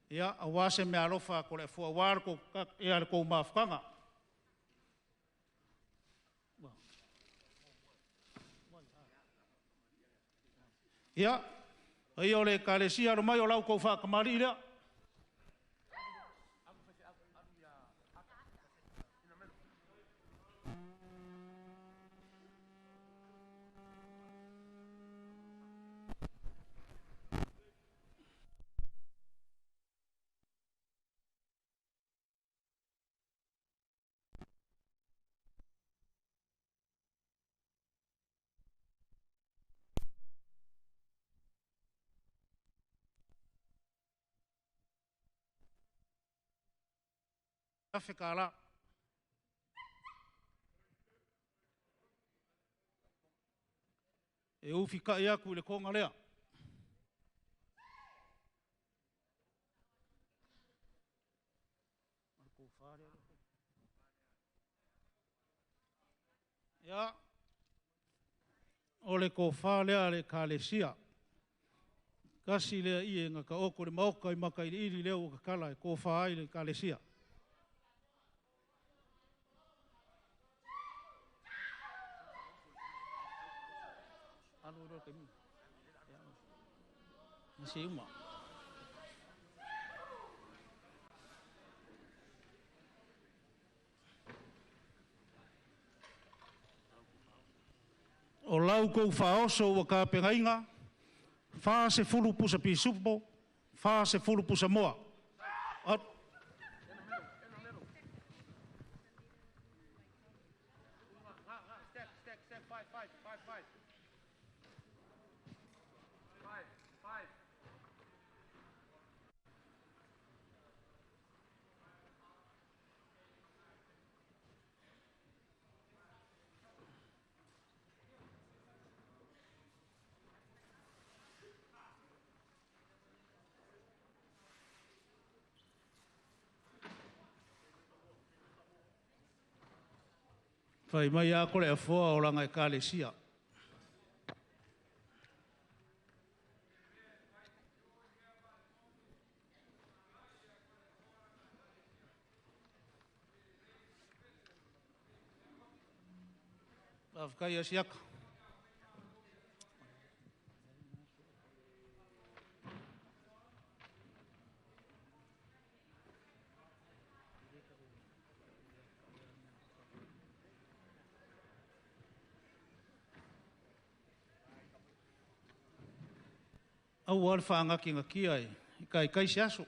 ia, auā se meaalofa ko le Afua auā le le tou mafutaga. Ia, paia o le ekalesia alo mai o lau tou faakamaliʻi lea. Afe ka la. E ufi kai aku i le konga lea. Ia, o le kōwhā lea le ekalesia. Kasi lea i e ngā ka oko le maoka i maka i le ili lea ua kakala e kōwhā ai le ekalesia. Alu ro ke mi. Ia. Se uma. O lau kou whaoso ua ka pengainga, wha se fulu pusa pisupo, wha se fulu pusa moa. At. Step, step, step, five, five, five, five. Five, five. Whai mai a kore a foa o langa e kalesia. Faafetai Asiata. Aua le faagatinatia e taitai se aso.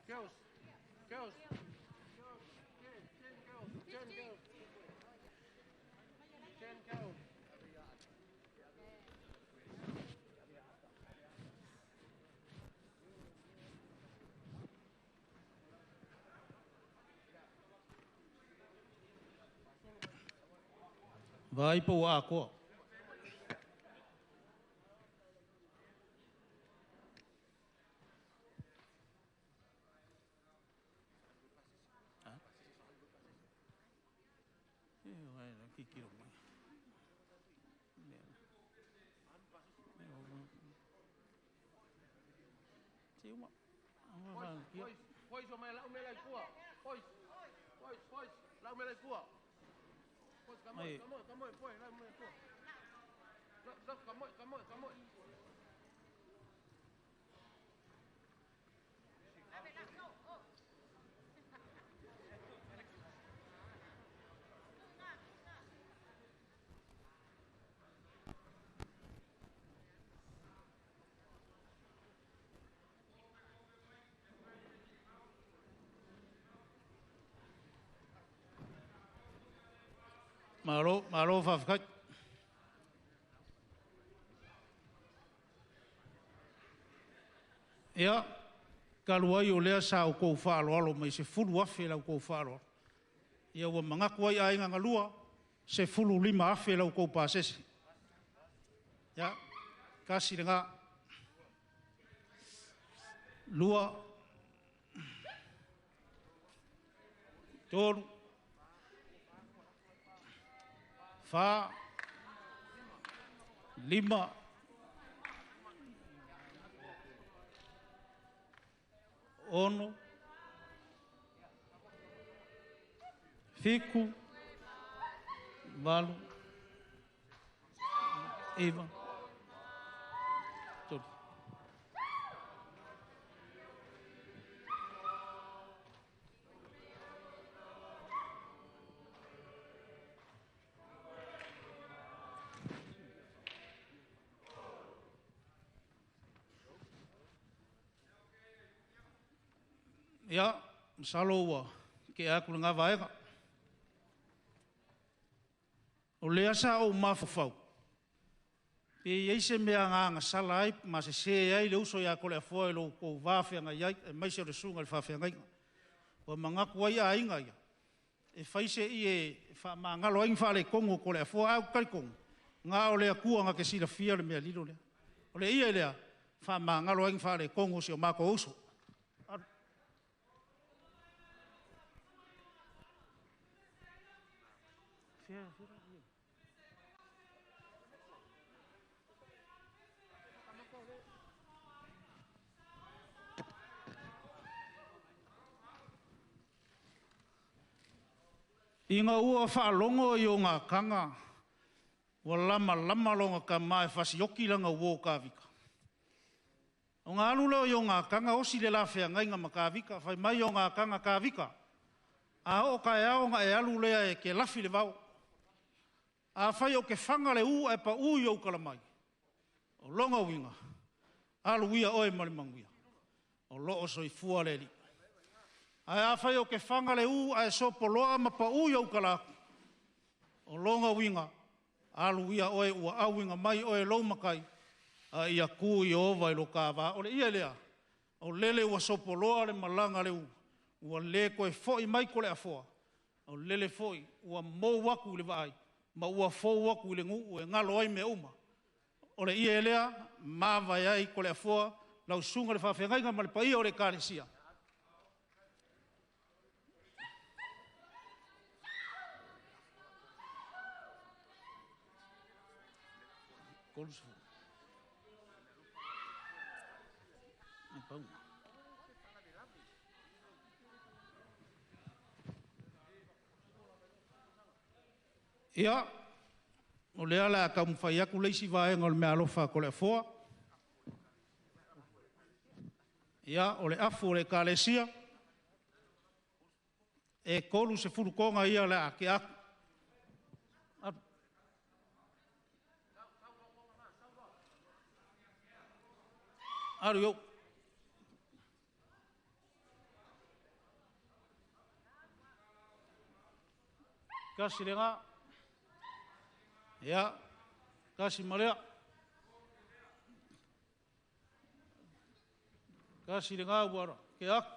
Girls, girls, 10 girls, 10 girls, 10 girls. Vaai po ua atoa. Boys, boys, o mai lau mea lai tua. Boys, boys, boys, lau mea lai tua. Boys, come on, come on, come on, boy, lau mea tua. Look, come on, come on, come on. Malo, malo faafetai. Ia, talu ai o lea sa outou faaaloalo mai 10,000 la outou faaaloalo. Ia ua manatu ai aiga galua, 15,000 la outou pasese. Ia, 1 lena. 2, 3, 4, 5, 6, 7, 8, 9, 3. Ia, masalo ua ke aku le ngā vaega. O lea sa ou mafaufau, pe i ai se mea ngā sala ai, ma se se ai le uso ia kole afoa i lo kou wāwhianga iai, e mai se o le sunga le whawhianga inga. Ua mangaku ai a inga ia. E whaise i e wha mangalo ai ngwha le kongo kole afoa au kari kongo. Ngā o lea kua ngā ke sila fia le mea lilo lea. O le ia lea, wha mangalo ai ngwha le kongo si o mako uso. I ngā ua whaalongo i o ngā kanga, ua lama lama longa ka mai whasioki langa uo kāvika. O ngā alula i o ngā kanga osi le la whea ngainga ma kāvika, whai mai o ngā kanga kāvika. A o ka e ao ngā e alu lea e ke lafi le vau. A whai o ke whanga le u e pa u i o kalamai. O longa winga, alu ia oe mali manguia. O loo soifua le li. Ae a whai o ke whanga le u ae sopo loa ma pa u i au kalaku. O longa winga, alu ia oe ua awinga mai oe lou makai, a ia ku i ova i lo kāwā. O le ia lea, o lele ua sopo loa le malanga le u, ua le koe foi mai ko le afoa. O lele foi, ua mou aku i le vaai, ma ua fou aku i le nguu e ngalo ai mea uma. O le ia lea, māwae ai ko le afoa, lau sunga le whawhengainga ma le paia o le kālesia. 30. Ai pau. Ia, o lea la taumafai atu le isi vaega o le meaalofa a Toleafoa. Ia, o le afu o le Ekalesia, e 30 toga ia o le a tea atu. Alu iou. Kasi le gā. Ia, kasi ma lea. Kasi le gā ua ke aku.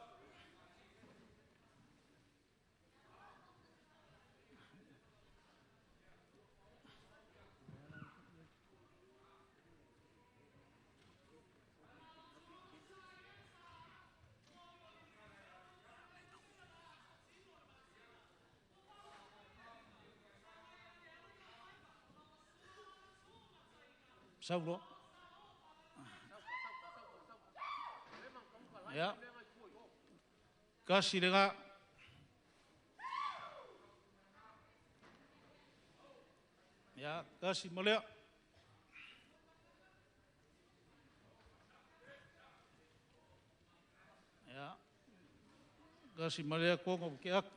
Saulo. Ia. Kasi le gā. Ia, kasi ma lea. Ia. Kasi ma lea kongo ke aku.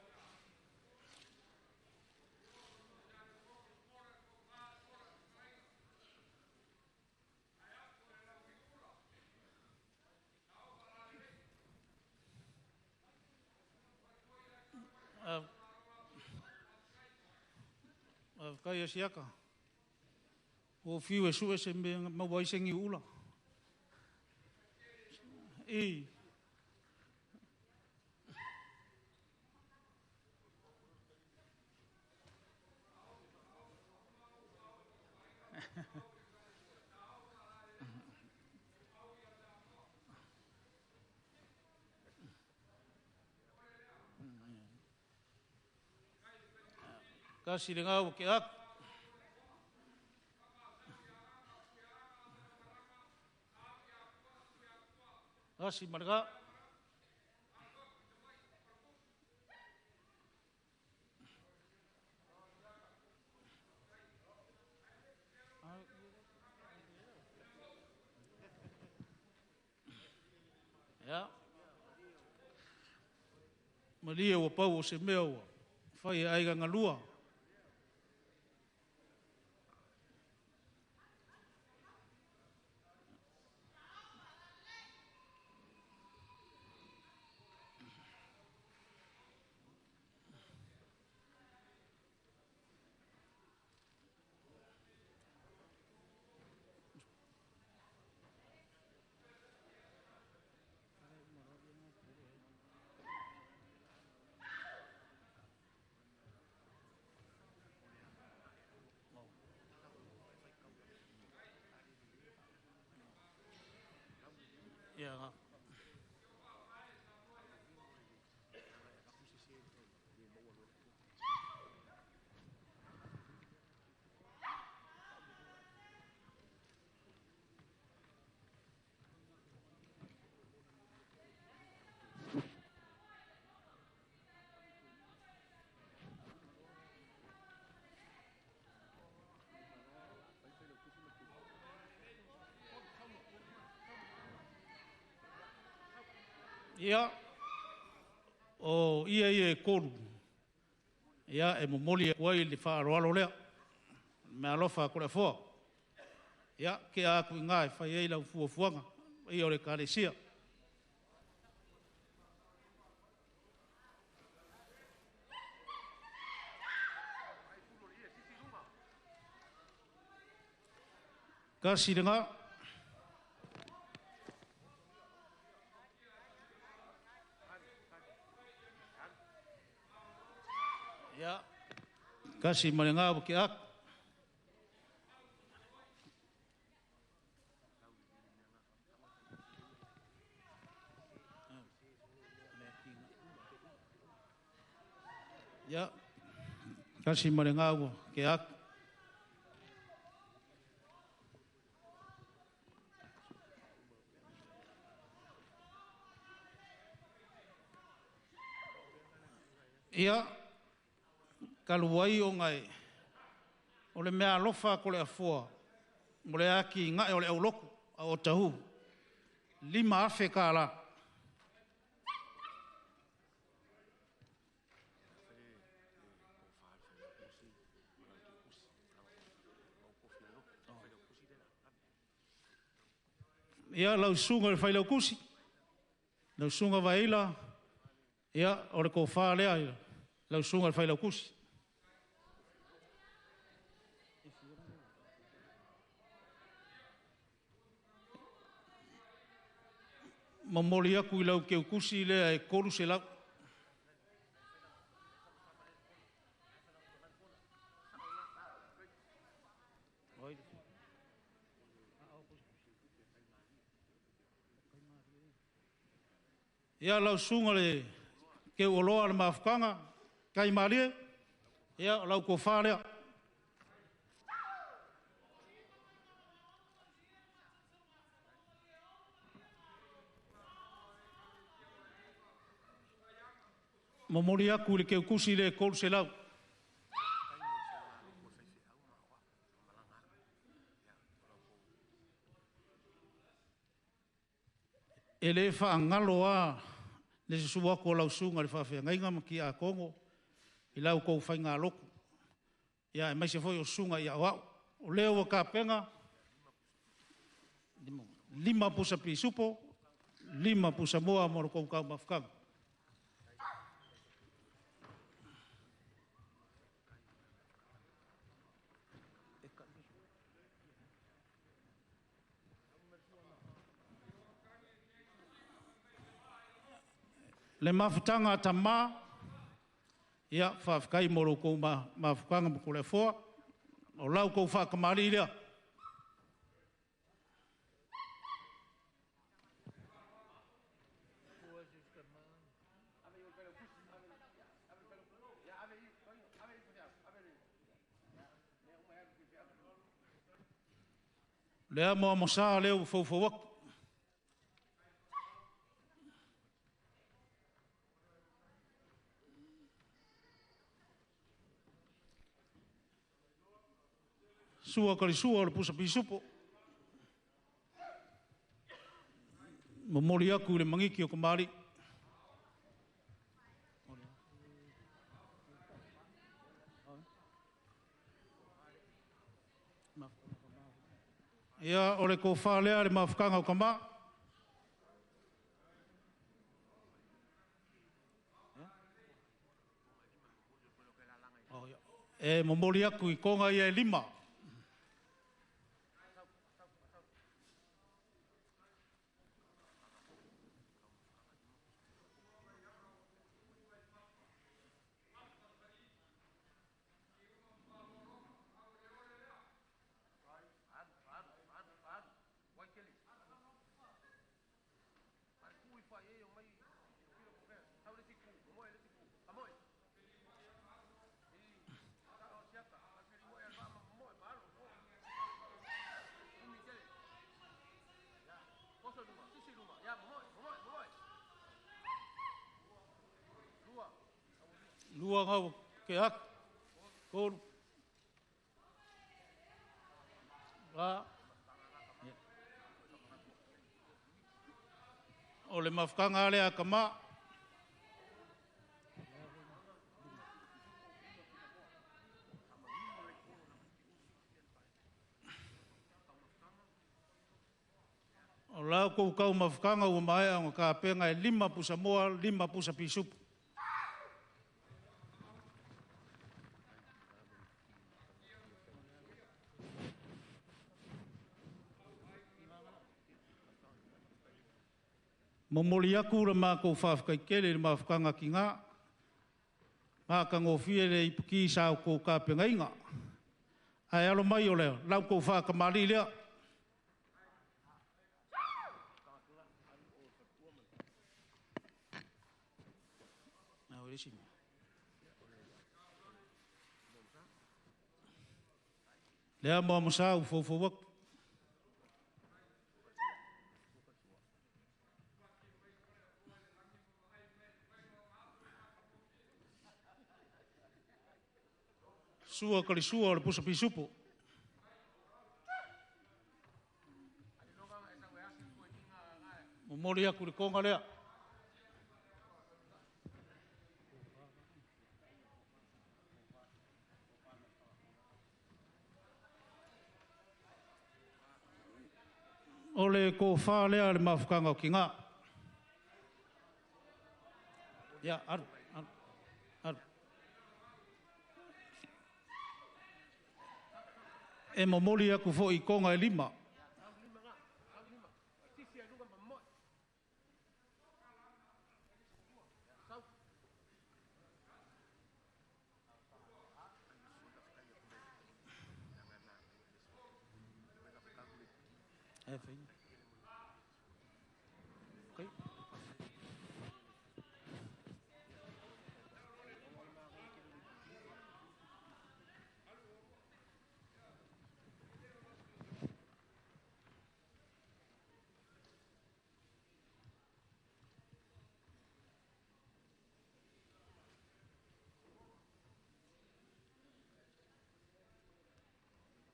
Kai asiaka. O fiu e sue se me maua ai se ngiu ula. I. Kasi le ngau ke aku. Kasi marga. Ia. Malia ua pau o se mea ua fai e aiga galua. Ia. Ia, o ia ia e kolu. Ia, e momoli e kuai le whaaroalo lea. Mea alofa ko le afoa. Ia, ke a aku i ngā e whai ei lau fuafuaga. Ia o le Ekalesia. Kasi le ngā. Ia, kasi ma le ngā ke aku. Ia, kasi ma le ngā ke aku. Ia, talu ai ona e o le meaalofa a Toleafoa mo le atinae o le aulotu a o tahu, $5,000. Ia, lau susuga i le Failautusi, lau susuga Vaila, ia, o le tofa lea i lau susuga i le Failautusi. Momoli atu i lau teutusi lea e 300. Ia lau susuga le Teuoloa o le Mafutaga, Taimalie, ia o lau tofa lea. Momoli atu i le teutusi le 300. E le faagalo lava le susu atu o lau susuga i le faafeagaiga ma tiakono i la outou faigalotu, aemaise foi o susuga i aoao. O lea ua tapena 5 pusa pisupo, 5 pusamoa mo la outou taumafataga. Le mafutaga a tama, ia faafetai mo lo outou mafutaga ma Toleafoa, o la outou faatamalii lea. Le amoamosa lea ua foufou atu. Sua kalisua o le pusa pisupo. Momoli atu i le magiki o kamali. Ia, o le tofa lea le mafutaga o tama. E momoli atu i toga ia e 5. Lua ngau ke ak, tolu, la. O le mafutaga lea a tama. O lau kou mafutaga ua maea o ka penga e 5 pusa moa, 5 pusa pisupu. Momoli atu le matou faafetai i le mafutaga ki ngā. Matagofie le ipuki sa o kou kapengainga. Ae alo mai o lea, lau kou whakamali lea. Lea mo amosa u fofo wak. Sua kalisua o le pusa pisupo. Momoli aku le konga lea. O le kōfā lea le mafukanga o ki ngā. Ia, alu, alu, alu. E momoli aku foi i konga e lima.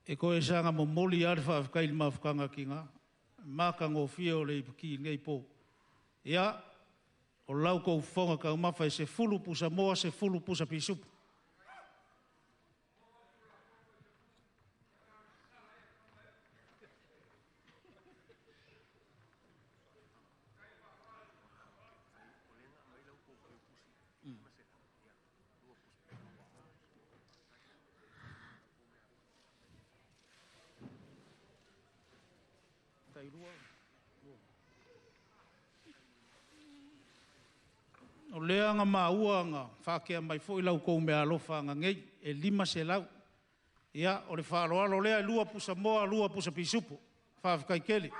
E koe sanga momoli a le whaafkai le mafukanga ki ngā. Maka ngōfia o le ipaki nei pō. Ia, o lau kou whonga ka umafa e se fulu pusa moa, se fulu pusa pisupu. O lea nga maua nga whakea mai foi lau kou mea alofa nga ngei e 500. Ia, o le whaaloalo lea e 2 pusa moa, 2 pusa pisupo. Whaafkai kele.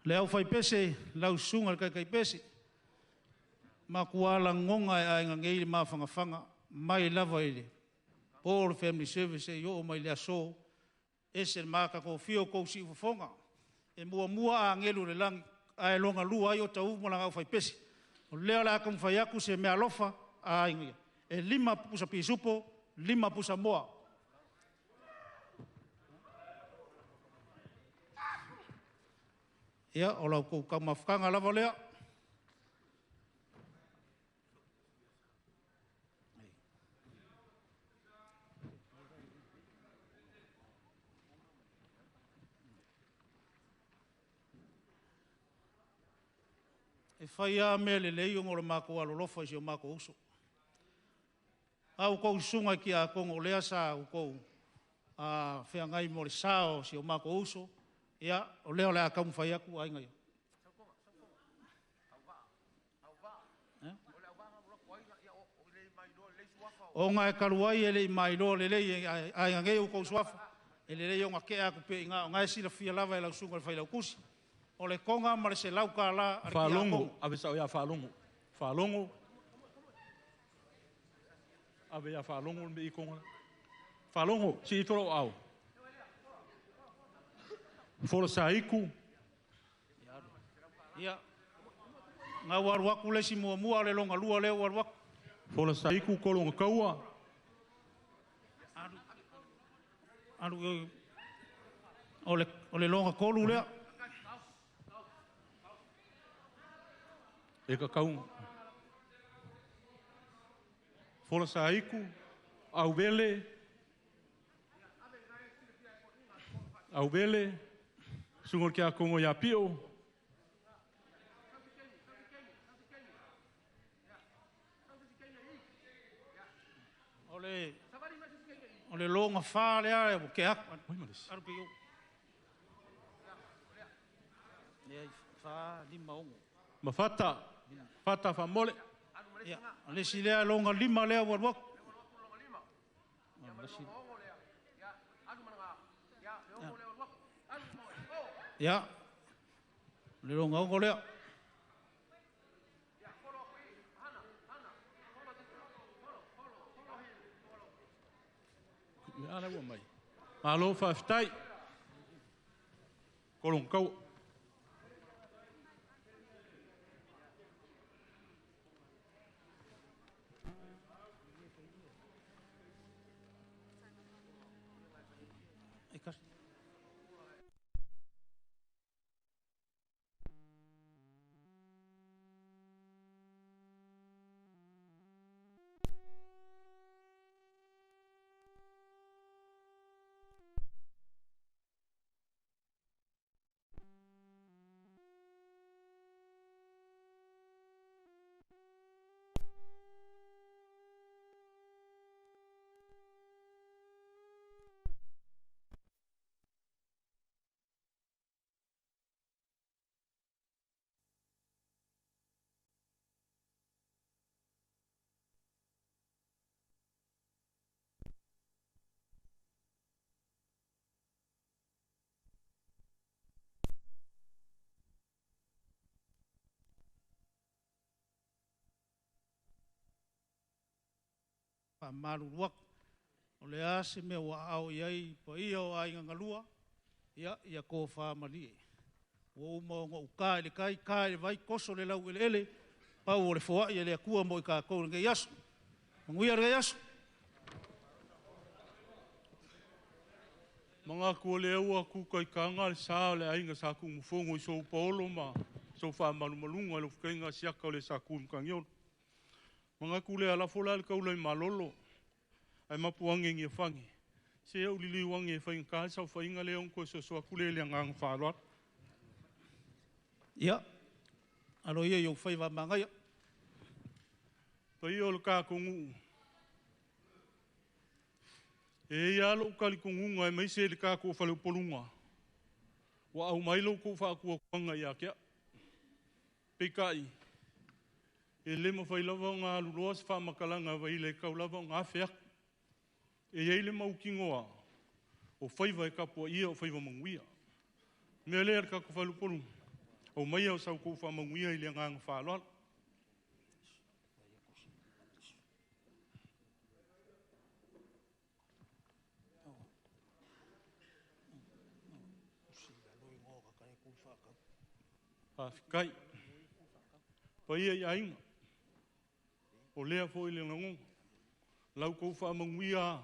Le au whai pese, lau sunga le kaikai pese. Makua ngonga e ai ngei le mawhangawhanga. Mai lava i le Paul Family Service e o mai le aso e se maka ko fio ko si ufofonga e mua mua a ngelu le langi a e longa lua ai o tau mo langa fai pesi o lea la ka fai aku se mea alofa a ingia e 5 pusa pisupo 5 pusa moa. Ia o lau kou ka mafukanga lava lea. E whai a mea le lei o ngō le mako alolofa i si o mako uso. Au kou sunga ki a kongo lea sa au kou a wheangai mo le sao si o mako uso. Ia, o lea o le a kaumu whai aku a inga ia. O ngā e kaluai e lei mailoa le lei a inga ngei o kou suafa. E le lei o ngā kea aku pe inga o ngā e sila fia lava e lau sunga le whai lau kusi. O le konga ma le se lau ka la. Whalongo, ave sao ia whalongo. Whalongo. Ave ia whalongo me i konga. Whalongo, si i toro au. Fora saiku. Ia. Ngā waru aku le si mua mua le longa lua le waru aku. Fora saiku kolonga kaua. Alu. Alu. O le longa kolu lea. E ka kaunga. Fola saiku, au vele, sungol kia kongo ia pio. O le longa wha lea, o ke aku. Aru pio. Lea i wha, lima ongo. Ma fata, fata whamole. Ia, le si lea longa lima lea waruaku. Ia, le longa ongo lea. Malo whawhitai. Kolong kau. Malu o le ase me ua au iai pa ia o aiga galua ia ia ko fa malie ua uma o uka i le kai kai le vai koso le lau ele pau o le foai le akua mo i kākou lenei aso. Manuia lenei aso. Mga kua le ua kuka i kanga le sa o le ainga sa kumufongo i sou paolo ma sou whaamalumalunga i lo fukainga siaka o le sa kumukangiolo. Mga kule alafo la le kaula i malolo ai mapu ange ngia whangi. Se au lili wange e whainga ka sau whainga le onko so so akule le nganga whaaloa. Ia, alo ia iau whaiva mangaia. Pai o le kā kongu. E ia alo ukali kongunga e maise le kā ko whale upolunga. Wa au mai lo ko whaakua kwanga ia kia. Pekai. E le mawhai lava o ngā aluloa se whaamakalanga vai le kau lava o ngā wheak. E iei le maukingoa o whaiva e kapua ia o whaiva manguia. Mea lea le kako whalupolu. O mai au sau kou whamanguia i le nganga whaaloalo. Whawhikai. Paia i ainga. O lea fo i le ngangonga. Lau kou whamanguia.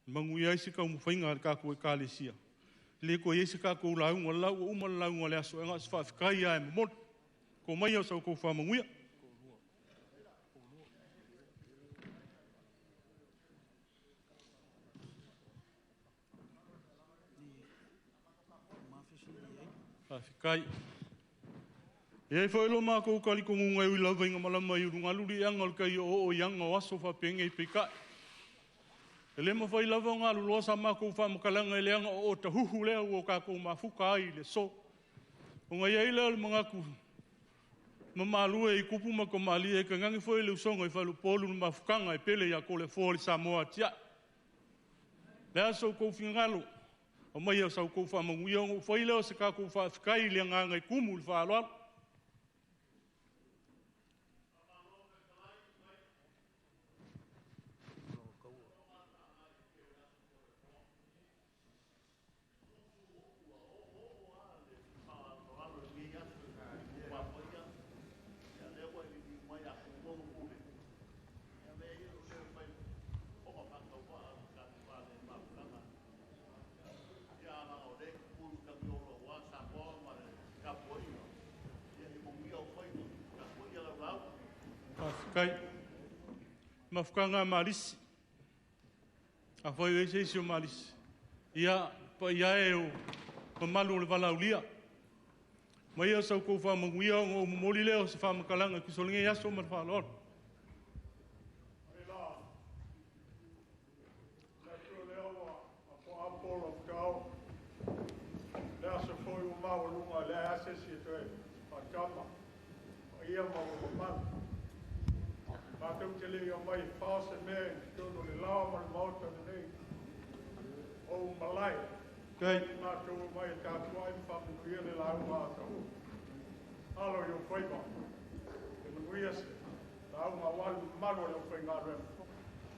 Manguia ai se kaumuwhainga le kākou e kālesia. Le ko i se kākou launga, lau o uma launga le aso, e ngā se whawhikai a e mamoli. Ko mai au sau kou whamanguia. Whawhikai. E ai whaelo mākou kali kongunga i lava inga malama i urungaluri anga o le kai o o ianga o aso whapenge i pekai. E le mawhai lava ngā luloa sa mākou whamakalanga e leanga o o tahuhu lea ua kākou mafuka ai le so. O ngai ai lea o le mangaku mamalue i kupu ma komalia e kangangi foi le usonga i whalupolu le mafukanga e pele ia kole fō le Samoa tia. Le aso kou fingalo, o mai au sau kou whamanguia o whai leo se kākou whaafkai le nganga i kumu le whaaloalo. Kai mafukanga malisi a foi ese ese o malisi ia pa ia e o mamalu o le valaulia mai ia sau kou whamanguia o momoli leo se whamakalanga ki solenge aso ma le whaaloalo. Mātou te leo mai whase mea i tōno le lao ma le maota nei o malai. Kai. Mātou mai e tātua ai mwhamanuia le lau mātou. Alo i o whaiva. E manuia se. Lau ngā walu malu le o whai ngā rem.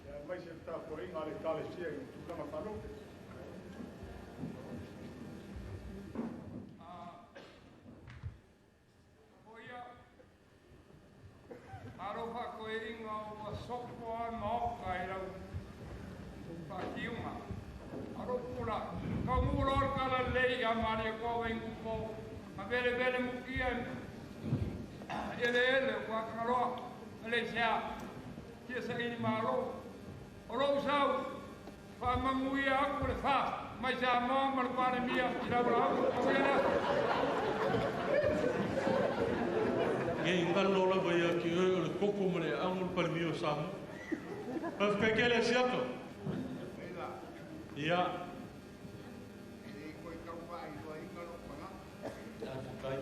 Ia mai se tātua inga le kalesia i tūlanga whanuke. ia Malietoa Vaitupo, ma velevele mukia eleele o Agaloa, Aleisea, fia saili malo. O lou sau, faamanuia aku le fa, mai Samoa ma le Palemia i lau lauga. Manuia le aso. Ia ingalo lava ia ki oe o le koko ma le aʻaga o le Palemia o Samoa. Faafetai tele Asiata. Ia. Faafetai.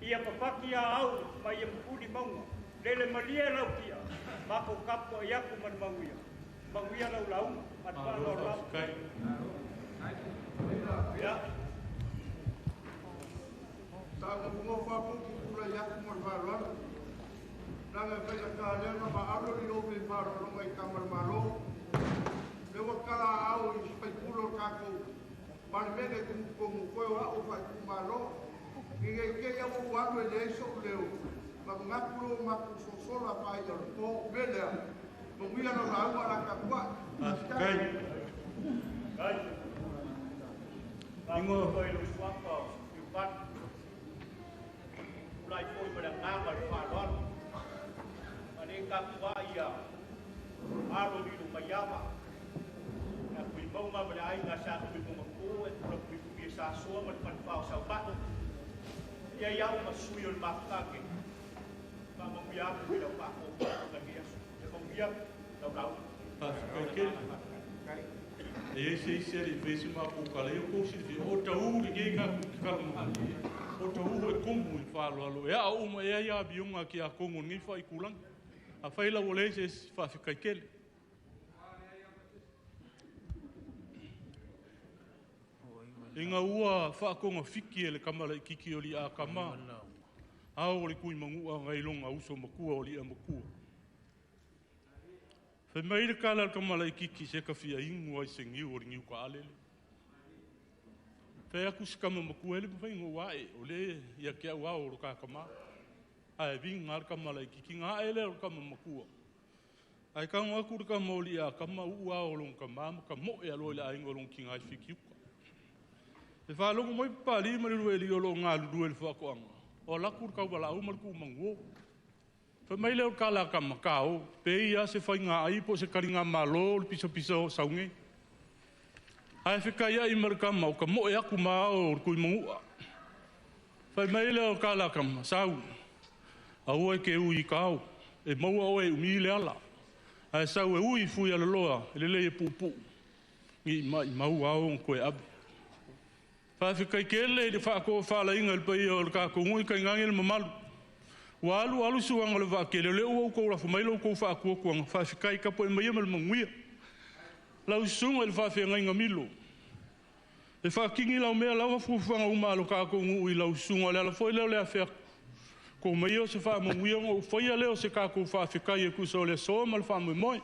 Ia papaki a au ma ia mpuli maunga. Lele malie lau kia. Mako kapo i aku ma manguia. Manguia lau lau. Ma te whanau lau. Ia. Sa mo fa pu kula ia ku mo fa lo. Nanga fai ka le na ma alo i o me fa lo ngai ka ma malo. Le wa kala au i fai pulo ka ko. Palemene ku ko mo ko wa o fai ku malo. I ngai ke ia mo wa le le so leo. Ma ngaku lo ma ku so so la pa ia po melea. Mo ia no la ua la ka kwa. Kai. Kai. Ingo. Ko i lo swapa i pat. Ulai foi ma le nganga le whaloalo. Ma le ka kua ia alo ni lo maiava. Na kui maunga ma le aiga sa kui maunga kō e pula kui kui e sa soa ma le panwhao sau pato. Ia iau ma sui o le mafutake. Ma manuia aku i lau whako ka ni aso. Ia manuia lau lau. Faafetai tele. E ai se isi ali fesi ma ko kala yo ko si fi o tau le ke ka ku ka mo. O tau e komu i falo alo. E a o ma e ia bionga ki a kongo ni fa i kulang. A fai la wole se faafetai tele. Inga ua whaakonga fiki e le kamala i kiki o li a kama. Ao o le kui mangua ngai longa uso makua o li a makua. Fai mai le kala le kamala i kiki se ka fia ingu ai se ngiu o le ngiu ka alele. Fai aku se kama makua ele mwhai ngō wae o le ia ke au ao o le kakama. Ai vinga le kamala i kiki ngā ele o le kama makua. Ai kango aku le kama o li a kama ua o long kama ma ka moe alo i le aingo long ki ngai fiki uka. E whalongo mai pali ma le rue li o lo ngā lulue le whakoanga. O laku le kaubala au ma le kumanguo. Fai mai leo kala ka makao, pe ia se whai ngā ai po se kari ngā malo le pisa pisa o saunge. Ai whika ia i ma le kama o ka moe aku ma o le kui mangua. Fai mai leo kala ka masau. Aua e ke ui i kao, e maua oe umi le ala. Ai sau e ui fui ala loa, e lele e pupu. Ngi mai mau ao koe abe. Faafetai kele i le faakofalaina i le paia o le tatou i kaigage le mamalu. Ua alu alu suaga o le vaakele, o lea ua outou lafo mai lo outou faakuakuaga, faafetai tapuai maia ma le manuia. Lau susuga i le faafeagaiga milo. E faakigi lau mea lava fuafuaga uma a lo tatou nuu i lau susuga, o le ala foi lea o le afe atu. Ko mai o se faamanuia ona ou faia lea o se tatou faafetai e tusa o le aso ma le faamoemoe.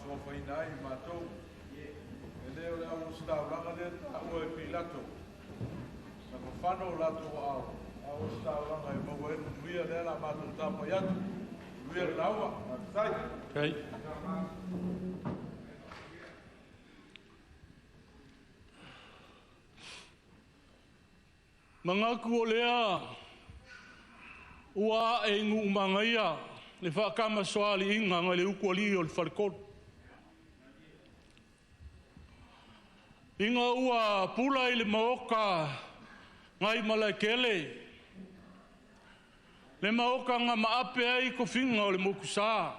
faatoafaina ai matou. E le o le auositaulaga lea taua e Pilato, na fafano o latou aao, a o se taulaga e maua ai le manuia lea la matou tapai atu. Manuia le lauga. Faafetai. Manatu o lea ua ae i Nuumagaia le faakamasoaliiga nai le utualii o le faletolu. Ina ua pula i le maota nai Malaetele, le maota na maape ai tofiga o le motusa,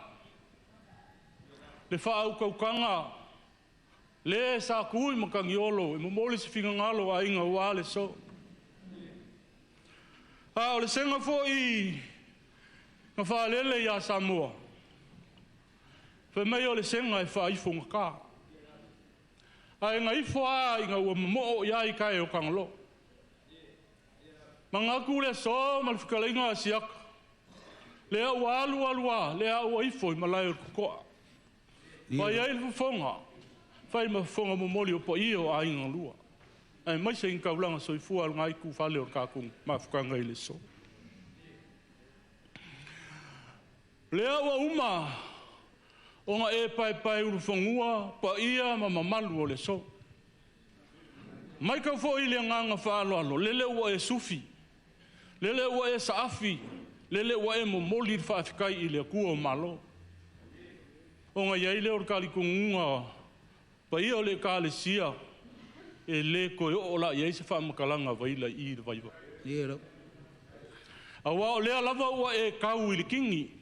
le faautautaga le sa tu i Matagiolo e momoli se finagalo o aiga ua le so. A o le sega foi na faalele ia Samoa, fai mai o le sega e faaifogata. Ae na ifo lava ina ua momoo i ai tae o Tagaloa. Manatu le aso ma le fetalaiga a Siata, lea ua alu alu lava, lea ua ifo i malae o le totoa. Fai ai le fofoga, fai ma fofoga momoli o paia o aiga lua. Aemaise i taulaga soifua o lena itu fale o le tatou mafutaga i le aso. Lea ua uma ona e paepae ulufanua, paia ma mamalu o le aso. Maitau foi i le agaga faaaloalo, lele ua e sufi, lele ua e saafi, lele ua e momoli le faafetai i le Atua o Malo. Ona i ai lea o le talitonuga paia o le Ekalesia, e le toe oo la i ai se faamatalaga vaila i le vaivai. Aua o lea lava ua e tau i le kini.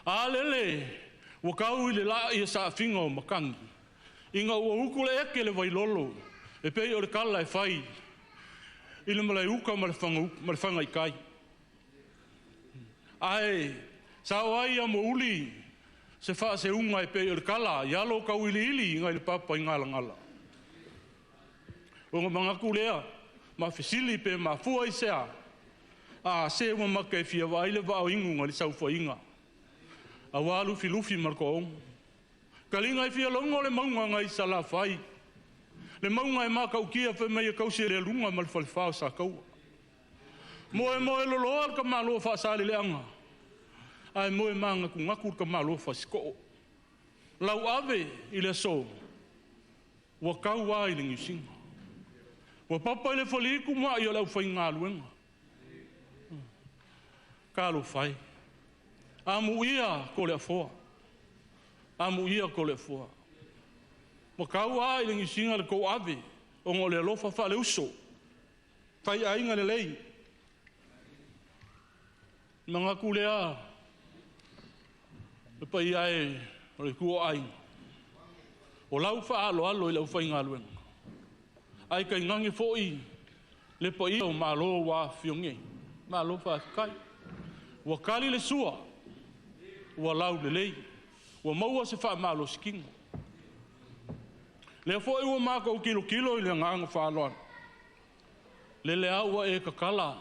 A lele ua tau i le la'i e saafiga o matagi, ina ua utu le eke le vailolo, e pei o le tala e fai i le malaeuta ma le fagaitai. Ae sao ai ia mouli se faaseuga e pei o le tala i alo o tauiliili nai le papa i galagala. Ona manatu lea, ma fesili pe mafua i sea, a se ua maka e fia vaai le vaoigu nai le saufaiga. Aua lufilufi ma le toaogo. Kaliga e fia logo le mauga nai Salafai. Le mauga e makautia fai mai e kausi e le aluga ma le falefā o Sataua. Moe moe loloa le tamaloa faasaleleaga, ae moe magatugatu le tamaloa faasiko'o. Lau ave i le aso, ua tau lava i le niusiga. Ua papa i le faliitu ma'i o le aufaigaluega. Talofa e. Amuia ko le afoa. Amuia ko le afoa. Ua tau lava i le niusiga le tou ave, ona o le alofa faaleuso. Fai aiga lelei. Manatu lea, le paia e o le itu o aiga. O lau faaaloalo i le aufaigaluega. Ae tainane foi le paia o Malo ua afifio nei. Malo faafetai. Ua tali le sua, ua laulelei, ua maua se faamalositino. Lea foi ua matou tilotilo i le agaga faaaloalo. Lele lava ua e tatala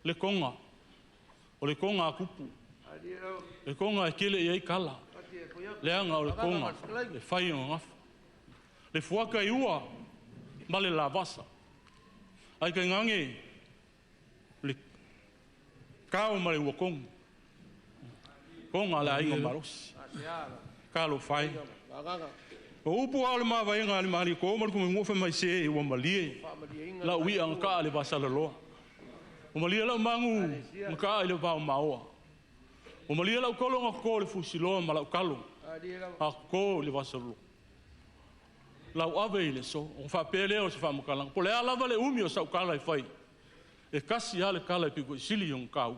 le toga, o le toga a tupu, le toga e tele i ai tala, leaga o le toga e fai o gafa. Le fuata i ua ma le lavasa. Ai tainane le kao ma le uakogi. Toga le aiga malosi. Talofa e. O upu lava o le mavaega a le maliko ma le tumaimua fai mai se ua malie lau ia nga kaa le vasalaloa. Ua malie lau magu nga kaa i le vao maoa. Ua malie lau tolo nga koko le fusiloa ma lau talo a koko i le vasalaloa. Lau ave i le so. O faapea lea o se faamatalaga. Po o le a lava le umi o sau tala e fai, e kasi lava le tala e pito i sili ona taua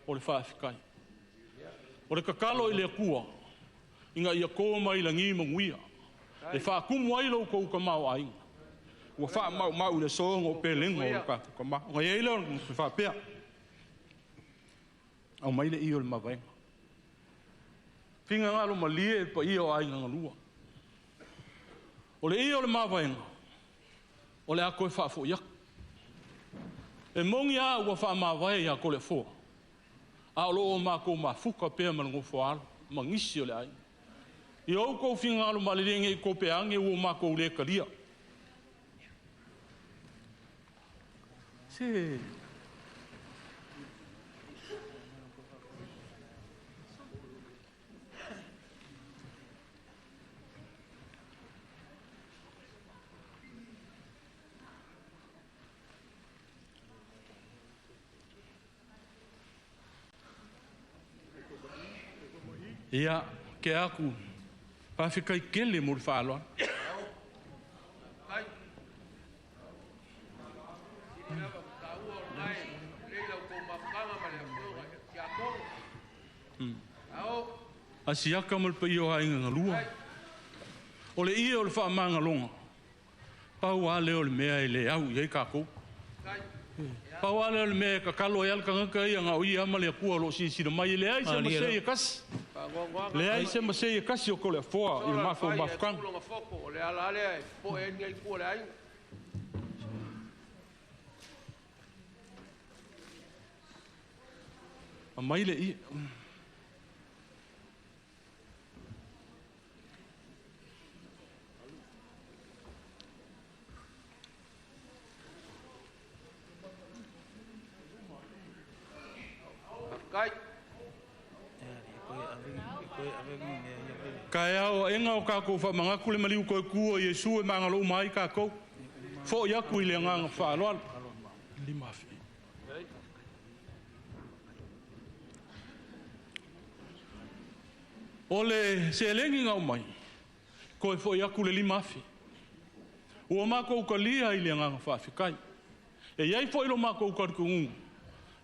o le faafetai. O le tatalo i le Atua ina ia to mai lagi manuia e faatumu ai lo outou tamaoaiga. Ua faamaumau i le aso ona o pelega o le tatou tama. Ona i ai lea o le faapea, aumai le i o le mavaega. Finagalo malie e paia o aiga galua. O le i o le mavaega, o le a toe faafoi atu. E moni lava ua faamavae ia Toleafoa, A o loo o mākou mafuka pea ma le gofo alo, ma nisi o le aiga. Ia outou finagalo malilie nei i kope age ua makou le kalia. Se Ia, ke aku, faafetai tele mo le faaaloalo. Asiaka ma le paia o aiga galua. O le ia o le faamagaloga, pau lava lea o le mea e le au i ai tatou. Pau lava lea o le mea e tatalo ai lava le tagata ia na o ia ma le Atua o lo o silasila mai, e leai se masei e tasi. Leai se masei e tasi o Toleafoa i le mafaufau mafutaga. O le ala lea e popoe ai lenei itu o le aiga. Aumai le ie. Kaeao aʻega o kākou faamanatu le maliu toe tu o Iesu e magalo uma ai kākou. Fo'i aku i le agaga faaaloalo. 5,000. O le seleni na aumai, toe fo'i aku le 5,000. Ua matou talia i le agaga faafetai. E i ai foi lo matou talitonuga,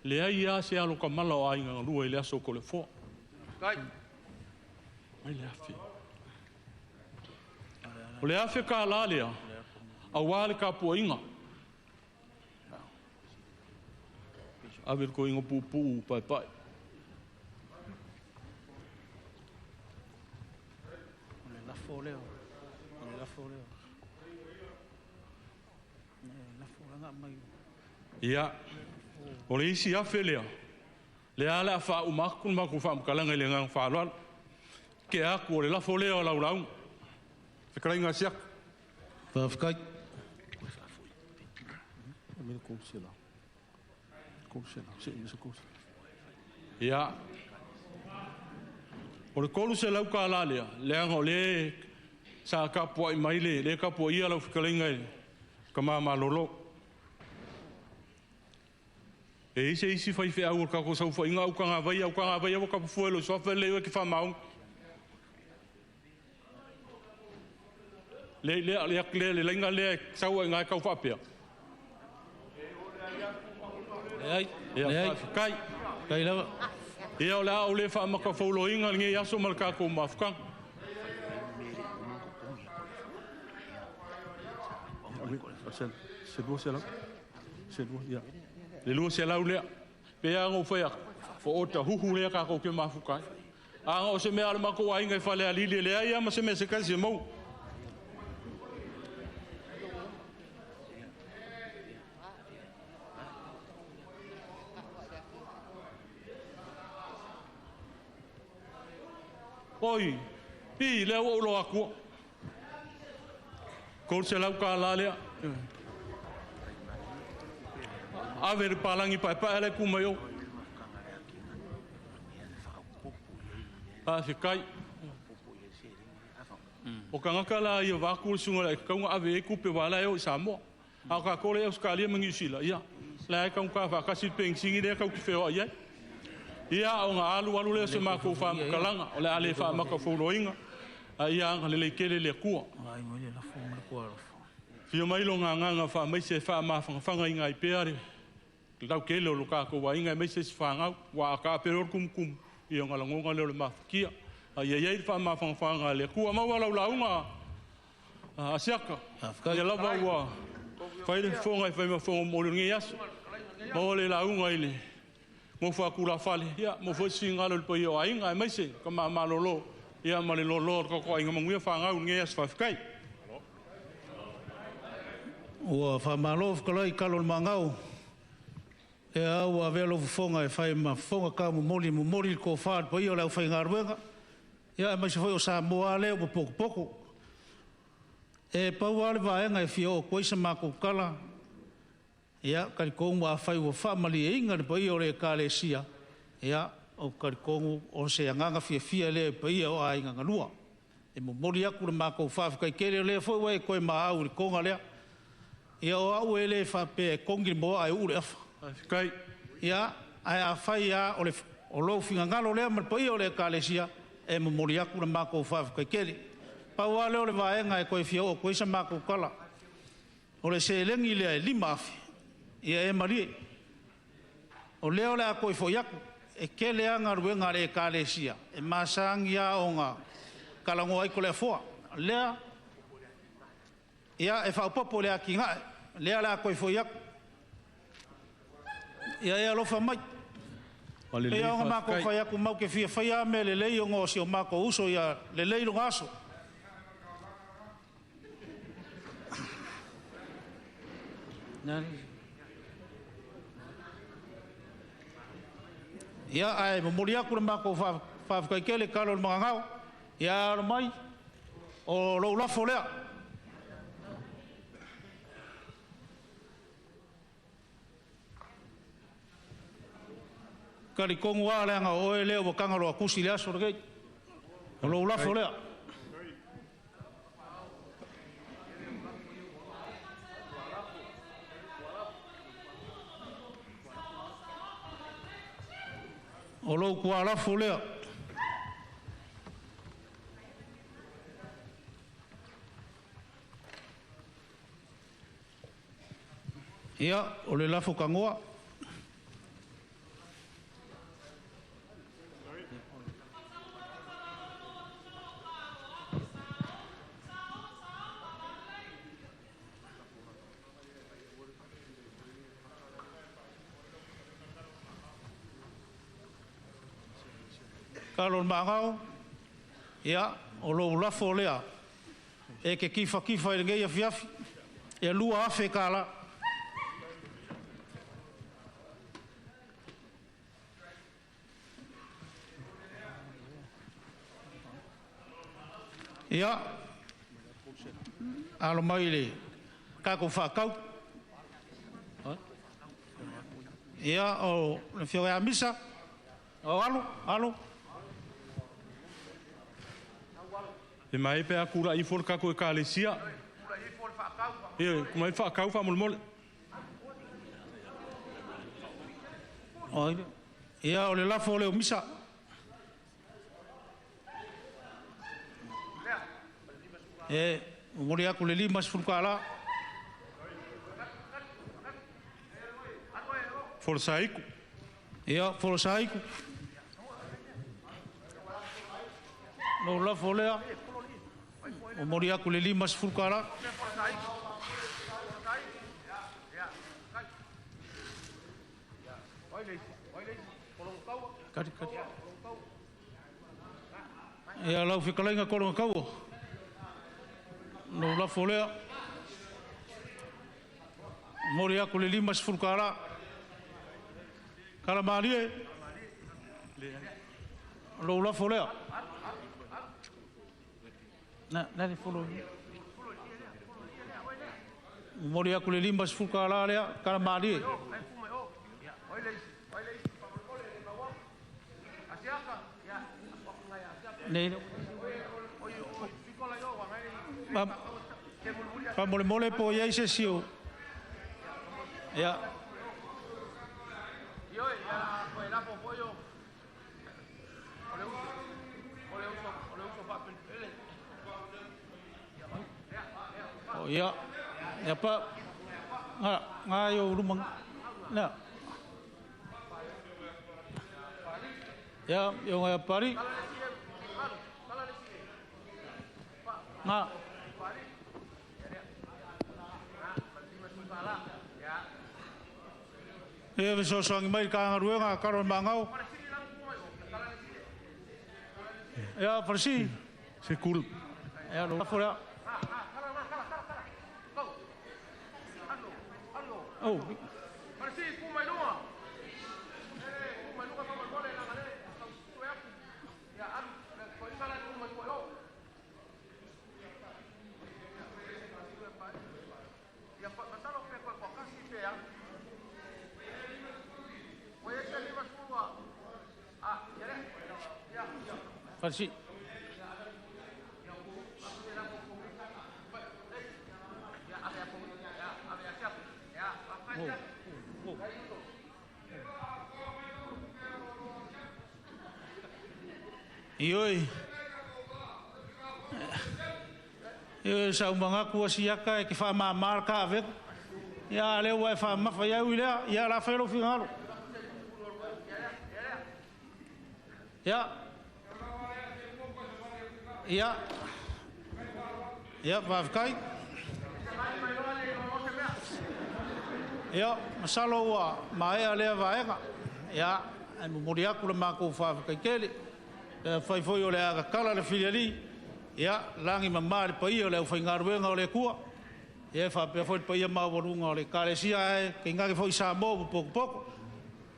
leai lava se alo tamala o aiga galua i le aso o Toleafoa. Mai le afe. O le $1,000 lea, aua le tapuaiga. Ave le toeaina puupuu paepae. O le lafo lea. O le lafo lea. Lafo langa mai. Ia, o le isi afe lea, lea le a faauma atu le matou faamatalaga i le agaga faaaloalo. Ke aku o le lafo lea o laulauga. Fetalaiga a Siaka. Faafetai. Ia, o le $300 lea, leaga o le sa tapuai mai le tapuaia lau fetalaiga i tama malolo. E i se isi faifeau o le tatou saofaiga au tagavai, au tagavai ua tapafua i lou suafa le e te faamaoni. Le le le le le laina lea e sau ai ngai kau faapea. Leai, Ia, leai. faafetai. Kai lava. Ia, o le a ou le faamakafauloina lenei aso ma le tatou mafutaga. Se 200. Se lua, ia. Le 200 lea. Pe a ngou fai atu, o ota huhu lea kākou ke mafuta ai. A nga o se mea a le matou aiga i fale alili, leai lava ma se mea se kasi e mau. Oi, i lea ua ou loa atua. $300 lea. Ave le palangi paepae le ku mai o. Faafetai. O tagata la ia vaku le susuga i le aikataua ave ai tupe wa la e o i Samoa. A o tatou le Australia ma Niu Sila, ia, la e taugata faatasi le penisini lea tau te feoai ai. Ia, o ga alu alu lea o se matou faamatalaga, o le a le faamakafauloina, a ia agalelei tele le Atua. Fia mai lo ngāngāga faamaise e faamafagafaga i pea le laukele o lo kākou aiga aemaise se fanau, ua a taapelo le tumutumu, ia ona lagoga lea o le mafatia. A ia i ai le faamafagafaga a le Atua. Maua lau lauga, Asiaka. Ia lava ua fai le fofoga e fai ma fofoga mo lenei aso. Maua le lauga i le gofo a tulafale, ia, mo foi se finagalo i le paia o aiga, aemaise ka mamalolo, ia ma le loaloa o le tatou aiga manuia fanau i lenei aso. Faafetai. Ua faamalo fetalai kalo o le magao. Lea ua avea lou fofoga e fai ma fofoga taumomoli e momoli le tofa i le paia o le aufaigaluega, ia aemaise foi o Samoa lava lea ua potopoto. E pau lava le vaega e fia oo atu ai sa matou tala, ia, e talitonu afai ua faamalieina le paia o le Ekalesia, ia, ou te talitonu o se agaga fiafia lea i le paia o aiga na lua. E momoli atu le matou faafetai tele, o lea foi ua e toe maau i le toga lea. Ia o au e le faapea e togi le moa ae uu le afa. Faafetai. Ia, ae afai lava o lou finagalo lea ma le paia o le Ekalesia, e momoli atu le matou faafetai tele. Pau lava lea o le vaega e toe fia oo atu i ai sa matou tala, o le seleni lea e $5,000, ia e malie, o lea o le a toe foi atu. E tele lava galuega a le Ekalesia e masani lava ona talanoa ai Toleafoa. O lea, ia, e faaopoopo i le atinae, lea o le a toe foi atu. Ia e alofa mai. Ua E lelei, pei lava ona matou faafetai. fai atu, matou te fia faia lava mea lelei ona o si o matou uso ia lelei lona aso. Ia, ae momoli atu le matou faafetai tele, talo i le magagao, ia alo mai, o lou lafo lea. Talitonu lava leaga o oe lea ua tagaloatusi i le aso lenei. O lou lafo Faafetai. lea. O lou tualafo lea. Ia, o le lafo tanoa. Talo o le Magao, ia, o lou lafo lea e te kifatifa i lenei afiafi, e $2,000. Ia, alo mai i le tatou faatau. Ia, o le afioga ia Misa, o Alo, Alo. E mai pe a kula ifo le kako ekalesia. Ia, kumai whaakau whamolemole. Ia, o le lafo lea o Misa. E momoli atu le $50. Folosaiku. Ia, Folosaiku. Lou lafo lea, momoli atu le $50. Kati, kati. Ia, lau fetalaiga Kologataua. Lou lafo lea, momoli atu le $50. Kalamalie, lou lafo lea. Na, na le folo. Momoli atu le $50 lea, Kalamalie. Nei, faamolemole po o i ai se isi o... Ia. O, ia. Ia pa... Nga, nga yo luma. Na. Ia, yo nga pari. Nga. Ia fesoasoani mai le Matagaluega a Kalo le Magao. Ia, Falesi. Se kul. Ia, lou lafo lea. Oh. Falsi. Ioi. Ioi sa umanga ku siaka e ke fa ma marka ave. Ia le ua e fa mafa ia ui lea, ia la felo fingalo. Ia. Ia. Ia, faafetai. Ia, masalo ua maea lea vaega. Ia, ae momoli atu le matou faafetai tele. E fai foi o le a tatala le filialii, ia, lagi mama le paia o le aufaigaluega o le Atua. Ia, e faapea foi le paia maualuga o le Ekalesia ae tainane foi Samoa ua potopoto.